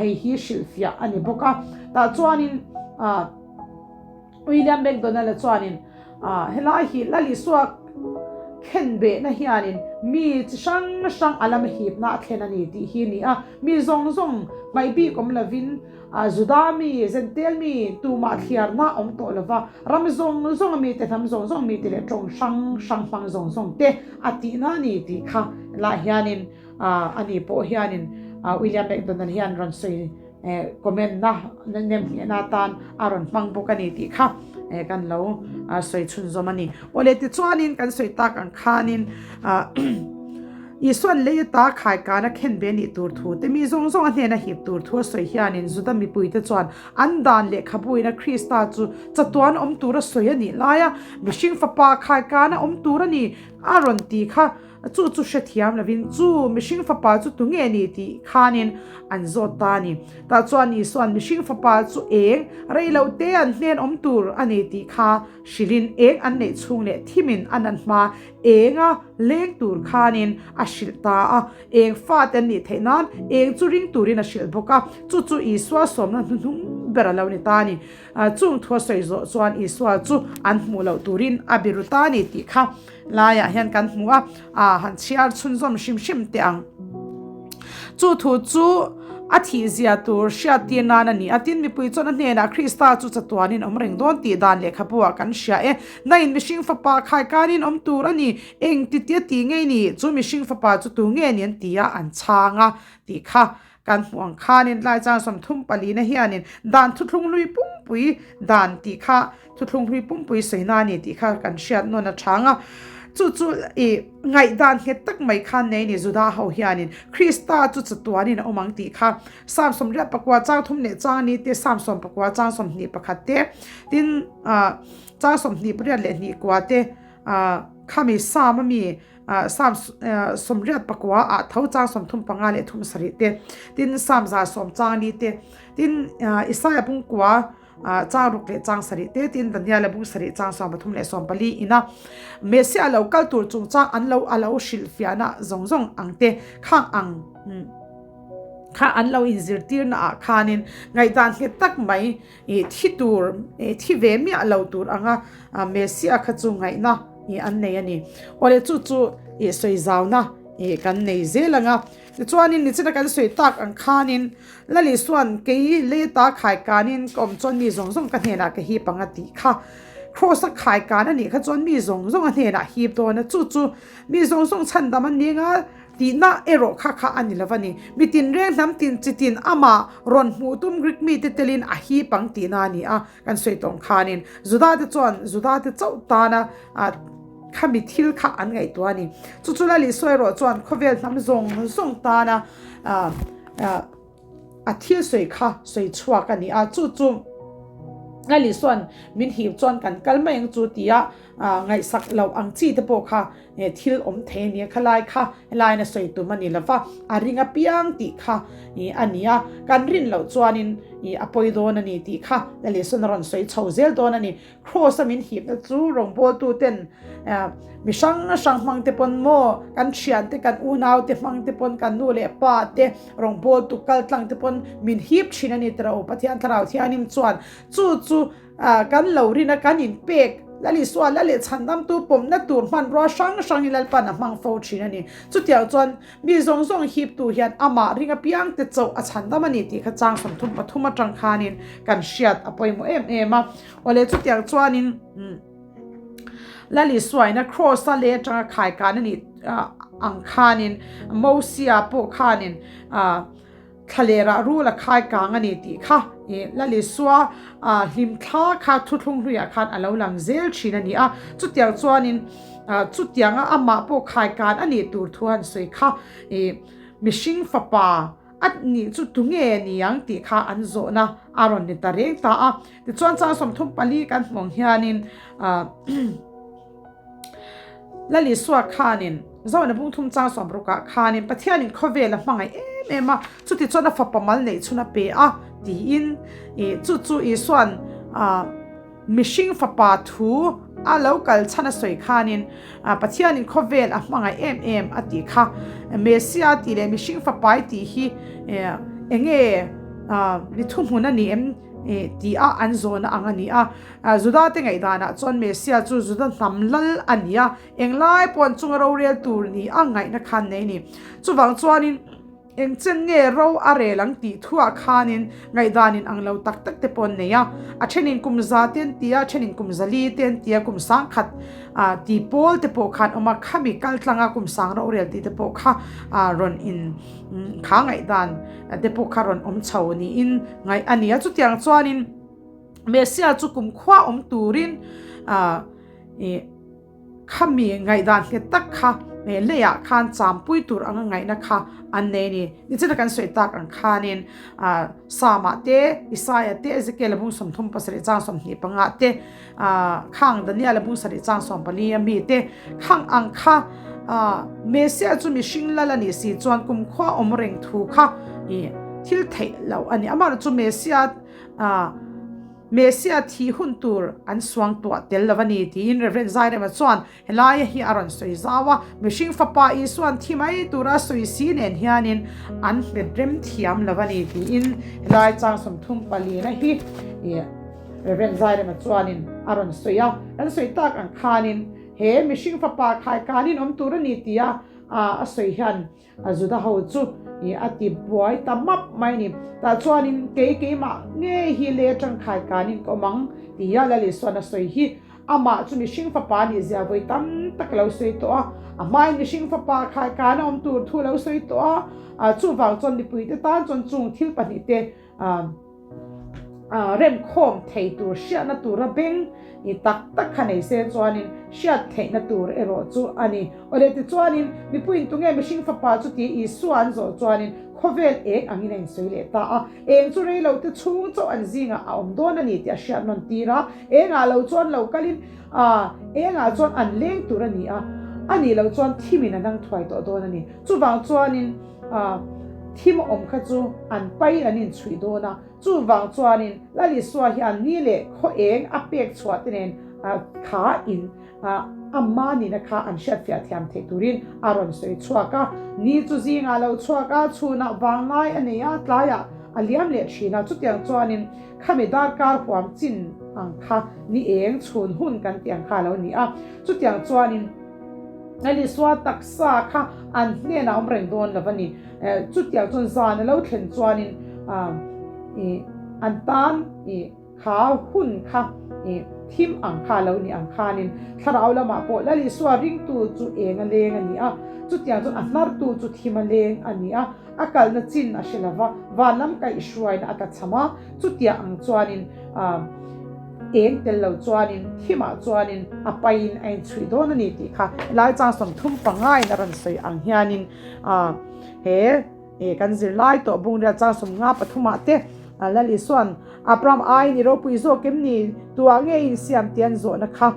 hei hi hrilhfiah a ni bawk a. Tah chuanin William McDonald-a chuanin helai hi Lal Isua khenbehna hianin mi chi hrang hrang a lama hipna a thlen a ni tih hi a ni a. Mi zawng zawng hmaih bik awm lovin Juda mi, Zentel mi tumah thliarna awm tawh lova, ram zawng zawng a mite, hnam zawng zawng mite leh tawng hrang hrang hmang zawng zawng te a tihna a ni tih kha lah hianin ani pawh hianin William McDonald hian rawn sawi comment na nem nghehna atan a rawn hmang bawk a ni tih kha kan lo sawi chhunzawm a ni. Awle tichuanin kan sawi tak ang khanin Isuan lei ata khaikana khen ve nih tur thu te mi zawng zawng a hnena hip tur thu a sawi hianin Juda mipuite chuan an dan lehkhabuina Krista chu chatuan awm tura sawi a nih laia mihring fapa khaikana awm tur a ni a rawn ti kha Chu chu hrethiam lovin chu mihring fapa chu tunge ni tih khanin an zawt ta a ni. Tah chuan Isua'n mihring fapa chu eng rei loh te an hnen awm tur a ni tih kha hrilhin eng an neih chhung leh thimin an an hma enga leng tur khanin a hrilh ta a. Eng fate an nih theih nan eng chu ring turin a hrilh bawk a. Chu chu Isua sawmna hnuhnung ber a lo ni ta a ni. Chung thu a sawi zawh chuan Isua chu an hmuh loh turin a biru ta a ni tih kha laiah hian kan hmu a, aa han chhiar chhunzawm hrim hrim teh ang. Chu thu chu a thih zia tur hriat tir nan a ni a, tin mipui chuan a hnenah Krista chu chatuanin awm reng dawn tih dan lehkhabu ah kan hria e. Nain mihring fapa khaikanin awm tur a ni, eng titia tih ngei ni, chu mihring fapa chu tu nge ni an ti a, an chhang a tih kha Kan hmuh ang khanin tlai chang 30 palina hianin dan thuthlung hlui pumpui dan tih kha thuthlung hlui pumpui sawina a ni tih kha kan hriat nawn a chang a. Chu chu i ngaihdan nghet tak mai khan nei ni Juda ho hianin Krista chu chatuanin a awm ang tih kha Psalm 84 chang thum leh chang ni te Psalm 14 chang 21 te tin chang 28 leh hnih kua te khami Psalm ami Psalm 89 ah tho chang 35 leh 37 te, tin Psalm 140 te, tin Isaiah bung kua chang ruk leh chang sarih te, tin Daniel bung sarih chang 13 leh 14 ina Messiah lo kal tur chungchang an lo a lo hrilhfiahna zawng zawng ang te khang ang kha an lo inzirtirna ah khanin ngaihdan nghet tak mai I thi tur, i thi ve miah lo tur anga Messiah kha chu ngaihna i an nei a ni. Awle chu chu i sawi zauna i kan nei zel anga. Tichuanin nichina kan sawi tak ang khanin Lal Isua'n kei leta khaikanin ka awm chuan mi zawng zawng ka hnenah ka hip ang a tih kha. Kraws a khaikan a nih kha chuan mi zawng zawng a hnenah hip dawn a, chu chu mi zawng zawng chhandam an ni anga Tihna erawh kha kha a ni lo a ni. Mi tinreng hnam tin chi tin amah rawn hmuh tum Greek mite telin a hip ang tihna a ni a, kan sawi tawng khanin Juda te chuan Juda te chauh tana khami thil kha an ngaihtuah a ni. Chu chu Lal Isua erawh chuan khawvel hnam zawng zawng tana a thil sawi kha sawi chhuak a ni a, chu chu Lal Isua'n min hip chuan kan kal mai ang chu tia ngaihsak loh ang chi te pawh kha thil awm thei a ni a, khalai kha helaiin a sawi tum a ni lo va, a ring apiang tih kha a ni a, kan rin loh chuanin a pawi dawn a ni tih kha Lal Isua'n a rawn sawi chho zel dawn a ni. Kraws a min hipna chu rawngbawltu ten mi hrang hrang hmang te pawn maw, kan thian te, kan unau te hmang te pawn, kan nu leh pa te rawngbawltu kal tlang te pawn min hip thin a ni tira aw Pathian Thlarau Thianghlim chuan chu chu kan lo rin a kan inpek Lal Isua la leh chhandamtu pawmna tur hmanrua hrang hrang hi Lalpan a hmang fo thin a ni. Chutiang chuan mi zawng zawng hiptu hian amah ring apiang te chauh a chhandam a ni tih kha chang 33 atang khanin kan hriat a pawimawh em em a. Awle chutiang chuanin Lal Isuaina Kraws a leh atanga khaikan a nih ang khanin Mosia pawh khanin thlalerah rul a khai kang a ni tih kha Lal Isua hlimthla kha thuthlung hluiah khan a lo lang zel thin a ni a. Chutiang chuanin chutianga amah pawh khaikan a nih tur thu han sawi kha mihring fapa A nih chu tunge ni ang tih kha an zawhna a rawn ni ta reng ta a. Tichuan chang 34 kan hmuh ang hianin Lal Isua khanin. Zohna bung thum chang sawmrukah khanin Pathianin khawvel a hmangaih em em a, chutichuan a fapa mal neih chhun a pe a tiin chu chu Isua'n mihring fapa thu a lo kal chhan a sawi khanin Pathianin khawvel a hmangaih em em a tih kha. Messia tih leh mihring fapai tih hi enge mi thuhmun a ni em tih a an zawhna ang a ni a. Juda te ngaihdanah chuan Messia chu Juda hnam lal a ni a, Englai pawh an chunga rorel tur ni a ngaihna khan nei ni. Chuvang chuanin eng chen nge ro a rel ang tih thuah khanin ngaihdanin ang lo tak tak te pawh an nei a. A thenin kum za te an ti a, a thenin kum zali te an ti a, kum sangkhat ti pawl te pawh khan awm a, khami kal tlanga kum sang rorel tih te pawh kha rawn in kha ngaihdan te pawh kha rawn awm chho niin ngaih a ni a. Chutiang chuanin Messia chu kumkhua awm turin ih. Khami ngaihdan nghet tak kha leiah khan champui tur anga ngaihna kha an nei a ni. Nichina kan sawi tak ang khanin Sama te, Isaia te, Ezekiel-a bung 37 chang 25 te, khang Daniel-a bung 7 chang 14 a mi te khang ang kha Messiah chu mihring lal a nih si chuan kumkhua awm reng thu kha thil theih loh a ni. Amaherawhchu Messiah Messia thih hun tur an suangtuah tel lo a ni tiin Rev. Zairema chuan helaia hi a rawn sawi zau a, mihring fapa Isua'n thi mai tura sawi si nen hianin an hmet rem thiam lo a ni tiin helai chang 34 hi Rev. Zairema chuanin a rawn sawi a, kan sawi tak ang khanin he mihring fapa khaikanin awm tur a ni tia a sawi hian A Juda ho chu i a ti buai ta map mai ni. Tah chuanin kei keimah ngei hi lei atang khai kanin ka awm ang tia Lal Isuan a sawi hi. Amah chu mihring fapa nih zia vawi tam tak lo sawi tawh a, a hmain mihring fapa khai kana awm tur thu lo sawi tawh a, chuvang chuan mipuite tan chuan chung thil pahnihte Remkhawm thei tur hriatna tura beng i tak tak kha nei se chuanin hriat theihna tur erawh chu a ni. Awle tichuanin mipuiin tunge mihring fapa chu tih Isua an zawh chuanin khawvel eng angin a insawi leh ta a. Eng chu rei lo te chhung chauh an zingah a awm dawn a ni tih a hriat nawn tir a. Engah lo chuan lo kalin engah chuan an leng tur a ni a, a nih loh chuan thimin a nang thuai tawh dawn a ni. Chuvang chuanin. Thim awm kha chu an pai an inchhuih dawn a, chuvang chuanin Lal Isua hian ni leh khaw eng a pek chhuah te nen kha in amma nihna kha an hriatfiah thiam theih turin a rawn sawi chhuak a. Ni chu zingah lo chhuak a, chhunah vanglai a nei a, tlaiah a liam leh thin a, chutiang chuanin khami darkar huam chin ang kha ni eng chhun hun kan tih ang kha a lo ni a, chutiang chuanin. Lal Isua taksa kha an hnenah awm reng dawn lo a ni. Chutiang chuan zan a lo thlen chuanin an tan kha hun kha thim ang kha a lo ni ang khanin thlarau lamah pawh Lal Isua ringtu chu eng a leng a ni a, chutiang chuan a hnartu chu thim a leng a ni a, a kalna chin a hre lo va, van lam kaihhruaina a tlachham a, chutiang ang chuanin Eng tel lo chuanin thimah chuanin a paiin a inchhuih dawn a ni tih kha helai chang 35 in a rawn sawi ang hianin he kan zirlai tawh bungriat chang 53 ah te Lal Isua'n Abraham aiin i ropui zawk em ni tuah nge insiam tih an zawhna kha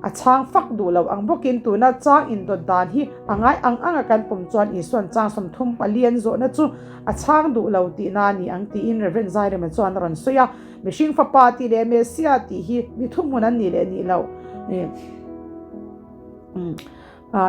a chhang fak duh lo ang bawkin tuna chang indawt dan hi a ngai ang anga kan pawm chuan Isua'n chang 34 an zawhna chu a chhang duh lo tihna a ni ang tiin Rev. Zairema chuan a rawn sawi a. Mihring fapa tih leh Messiah tih hi mi thuhmun an nih leh nih loh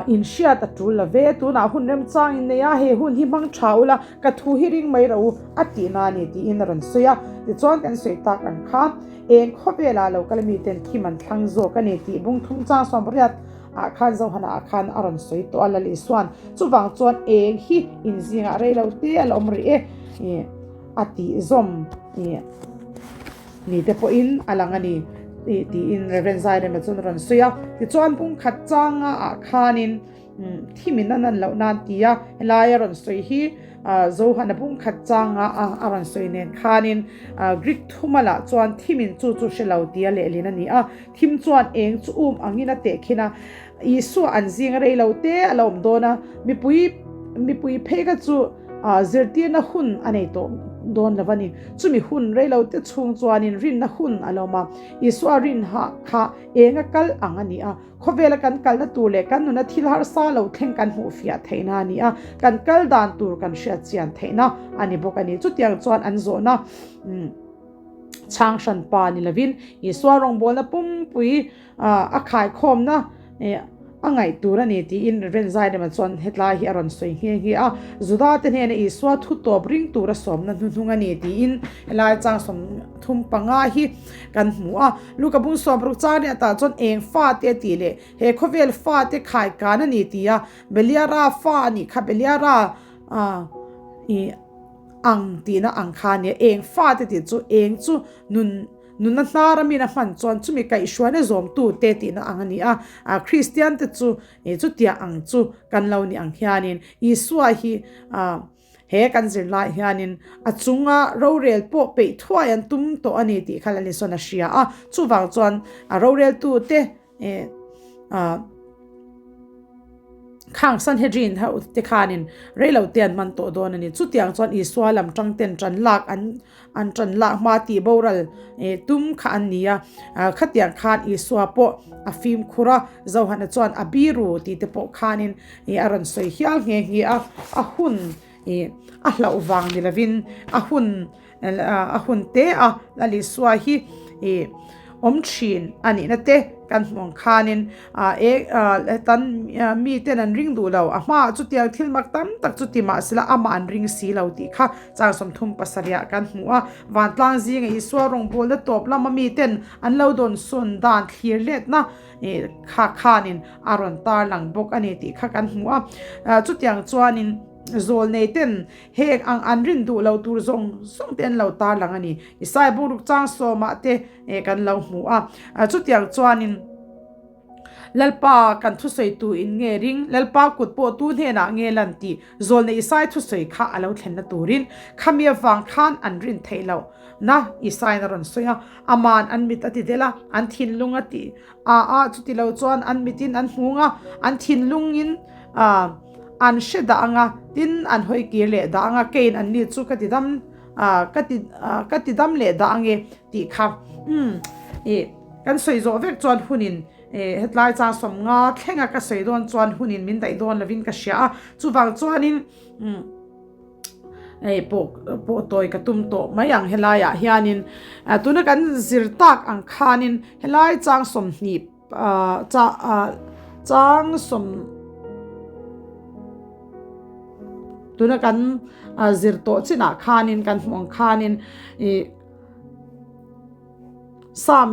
inhriat a tul lo ve. Tunah hun remchang in nei a, he hun hi hmang tha ula, ka thu hi ring mai rawh u a tihna a ni tiin a rawn sawi a. Tichuan kan sawi tak ang kha eng khawvelah lo kal miten thim an thlang zawk a ni tih bung thum chang 80 ah khan Zohana ah khan a rawn sawi tawh a, Lal Isua'n chuvang chuan eng hi inzingah rei lo te a la awm rih e. A tih zawm ni te pawhin a lang a ni tiin Rev. Zairema chuan a rawn sawi a. Tichuan pumkhat changa ah khanin thimin a nan loh nan tia helai a rawn sawi hi Zohana pumkhat changa a rawn sawi nen khanin Greek thumalah chuan thimin chu chu hre lo tia lehlin a ni a. Thim chuan eng chu um angin a tehkhin a, Isua an zing rei lo te a la awm dawn a, mipui mipui phei kha chu. zirtirna hun a nei tawh dawn lo a ni. Chumi hun reilote chhung chuanin rinna hun a lo awm a, Isua rin ha kha enga kal ang a ni a, khawvela kan kalna tur leh kan nuna thil harsa lo thleng kan hmuh fiah theihna a ni a, kan kal dan tur kan hriat chian theihna a ni bawk a ni. Chutiang chuan an zawhna chhang hran pa ni lovin Isua rawngbawlna pumpui a khaikhawmna a ngaih tur a ni tiin Rev. Zairema chuan hetlai hi a rawn sawi nghe nghe a, Juda te hnena Isua thu tawp ring tura sawmna hnuhnung a ni tiin helai chang 35 hi kan hmu a. Luka bung 60 chang leh atah chuan eng fate a tih leh he khawvel fate khaikan a ni ti a, Beliara fa a nih kha Beliara i ang tihna ang kha a nia, eng fate tih chu eng chu nun Nunna hnara min a hman chuan chumi kaihhruaina zawmtu te tihna ang a ni a, Kristian te chu chutiang ang chu kan lo ni ang hianin Isua hi he kan zir lai hianin a chunga rorel pawh peih thuai an tum tawh a ni tih kha Lalisawn a hria a, chuvang chuan a roreltu te Khang Sanhedrin ho te khanin reilo te an man tawh dawn a ni. Chutiang chuan Isua lam tang ten tan lak an an tan lak hma tih boral tum kha an ni a. Khatiang khan Isua pawh a fimkhur a, Johana chuan a biru tih te pawh khanin a rawn sawi hial nghe nghe a. A hun a hlauh vang ni lovin a hun A hun te a Lal Isua hi ih awm thin a nihna te kan hmuh ang khanin hetan miten an ring duh lo a hmaah chutiang thil mak tam tak chu ti mahsela amah an ring si lo tih kha chang 37 ah kan hmu a. Vantlang zinga Isua rawngbawlna tawp lama miten an lo dawnsawn dan thlir letna kha khanin a rawn tarlang bawk a ni tih kha kan hmu a. Chutiang chuanin zawlnei ten Heng ang an rin duh lo tur zawng zawng te an lo tarlang a ni. Isaiah bungruk chang sawmah te kan lo hmu a. Chutiang chuanin Lalpa kan thusawi tu in nge ring, Lalpa kut pawh tu hnenah nge lan tih zawlna Isaiah thusawi kha a lo thlenna turin khami avang khan an rin theih loh na Isaiah a rawn sawi a. Aman an mit a ti del a, an thinlung a ti a a, chuti lo chuan an mitin an hmung a, an thinlungin a. An hre dah ang a, tin an hawi kir leh dah ang a, keiin an ni chu ka ti dam ka ti ka ti dam leh dah ang e tih kha umm ih kan sawi zawh vek chuan hunin ih hetlai chang 50 thlenga ka sawi dawn chuan hunin min daih dawn lovin ka hria a, chuvang chuanin umm hei pawh pawh tawi ka tum tawh mai ang helaiah hianin tuna kan zir tak ang khanin helai chang 20 Chang sawm tuna kan zir tawh chinah khanin kan hmuh ang khanin ih Psalm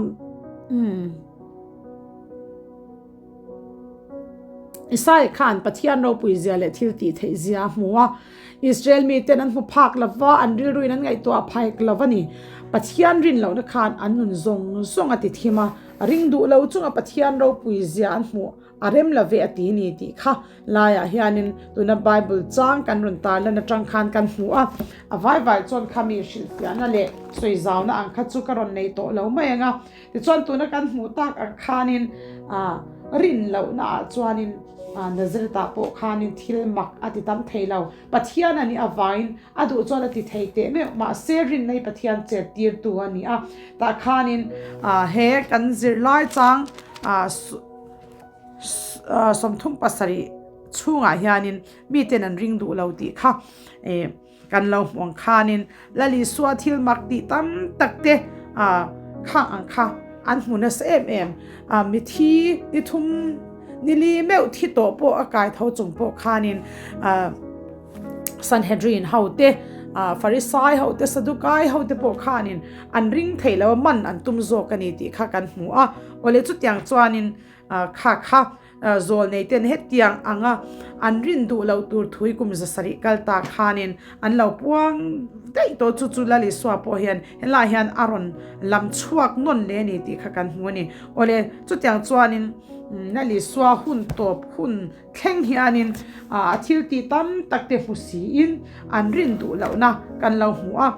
Isaiah khan Pathian ropui zia leh thil tih theih zia a hmu a, Israel miten an hmu phak lo va, an rilruin an ngaihtuah phak lo va ni. Pathian rin lohna khan an nun zawng zawng a ti thim a, ring duh lo chunga Pathian ropui zia an hmuh a rem lo ve a ti ni tih kha laiah hianin tuna Bible chang kan rawn tarlan atang khan kan hmu a, a vai vai chuan khami hrilhfiahna leh sawizauna ang kha chu ka rawn nei tawh lo mai ang a. Tichuan tuna kan hmuh tak ang khanin rin lohna ah chuanin Nazareth-ah pawh khanin thil mak a ti tam thei lo. Pathian a nih avangin a duh chuan a ti thei teh meuh. Mahse rinna hi Pathian chet tirtu a ni a. Tah khanin he kan zirlai chang 37 chhungah hianin miten an ring duh lo tih kha Kan lo hmuh ang khanin Lal Isua thil mak tih tam tak te khang ang kha an hmu nasa em em. Mithi ni thum ni li meuh thi tawh pawh a kai tho chung pawh khanin Sanhedrin ho te, Farisai ho te, Sadukai ho te pawh khanin an ring thei lo a, man an tum zawk a ni tih kha kan hmu a. Awle chutiang chuanin kha kha Zawlnei ten hetiang anga an rin duh loh tur thui kum 700 kal ta khanin an lo puang daih tawh chu chu Lal Isua pawh hian helaiah hian a rawn lam chhuak nawn leh a ni tih kha kan hmu a ni. Awle chutiang chuanin Lal Isua hun tawp hun thleng hianin a thil tih tam tak te hmu siin an rin duh lohna kan lo hmu a,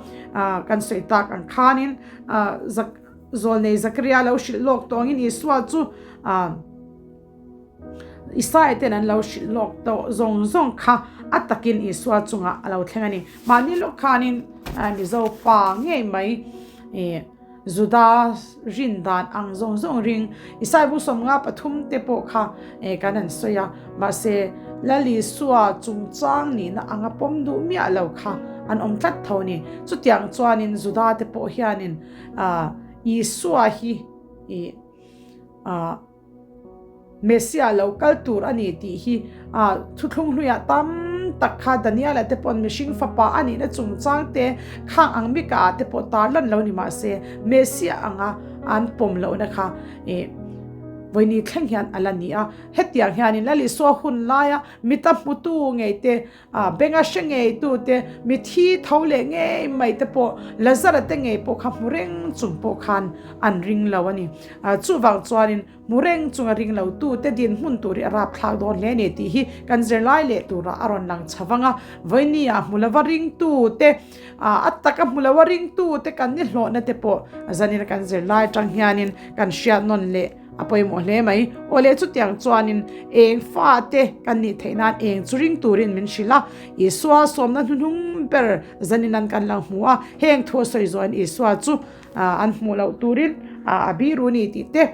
kan sawi tak ang khanin Zawlnei Zakaria lo hrilh lawk tawngin Isua chu Isaiah ten an lo hrilh lawk tawh zawng zawng kha a takin Isua chungah a lo thleng a ni. Mahni lawk khanin Mizo pa ngei mai ih Juda rin dan ang zawng zawng ring Isai bu 53 te pawh kha kan han sawi a, mahse Lal Isua chungchang nihna anga pawm duh miah lo kha an awm tlat tho a ni. Chutiang chuanin Juda te pawh hianin Isua hi ih ah Messiah lo kal tur a ni tih hi ah thuthlung hluiah tam tak kha Daniela te pawn mihring fapa a nihna chungchang te khang ang mika ah te pawh tar lan lo ni mah se Messiah anga an pawm lohna kha ih vawiini thleng hian a la ni a. Hetiang hianin Lal Isua hun laia mita hmutu ngei te A benga hre ngei tute, mithi tho leh ngei mai te pawh, Lazara te ngei pawh kha hmu reng chung pawh khan an ring lo a ni. Chuvang chuanin hmu reng chunga ring lo tute dinhmun tur hi a rapthlak dawn hle a ni tih hi kan zirlai leh turah a rawn lang chho vang a. Vawinia hmu lova ringtute, a taka hmu lova ringtute kan ni hlawhna te pawh zanin kan zirlai atang hianin kan hriat nawn leh A pawimawh hle mai. Aw leh chutiang chuanin eng fate kan nih theih nan eng chu ring turin min hrilh a. Isua sawmna hnuhnung ber zanin an kan lo hmu a. Heng thu a sawi zawhin Isua chu an hmuh loh turin a biru ni tih te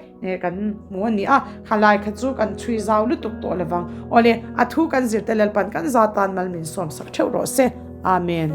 kan hmu a ni a. Khalai kha chu kan chhui zau lutuk tawh lovang. Aw le, a thu kan zirte Lalpan kan za tan mal min sawmsak theuh rawh se. Amen.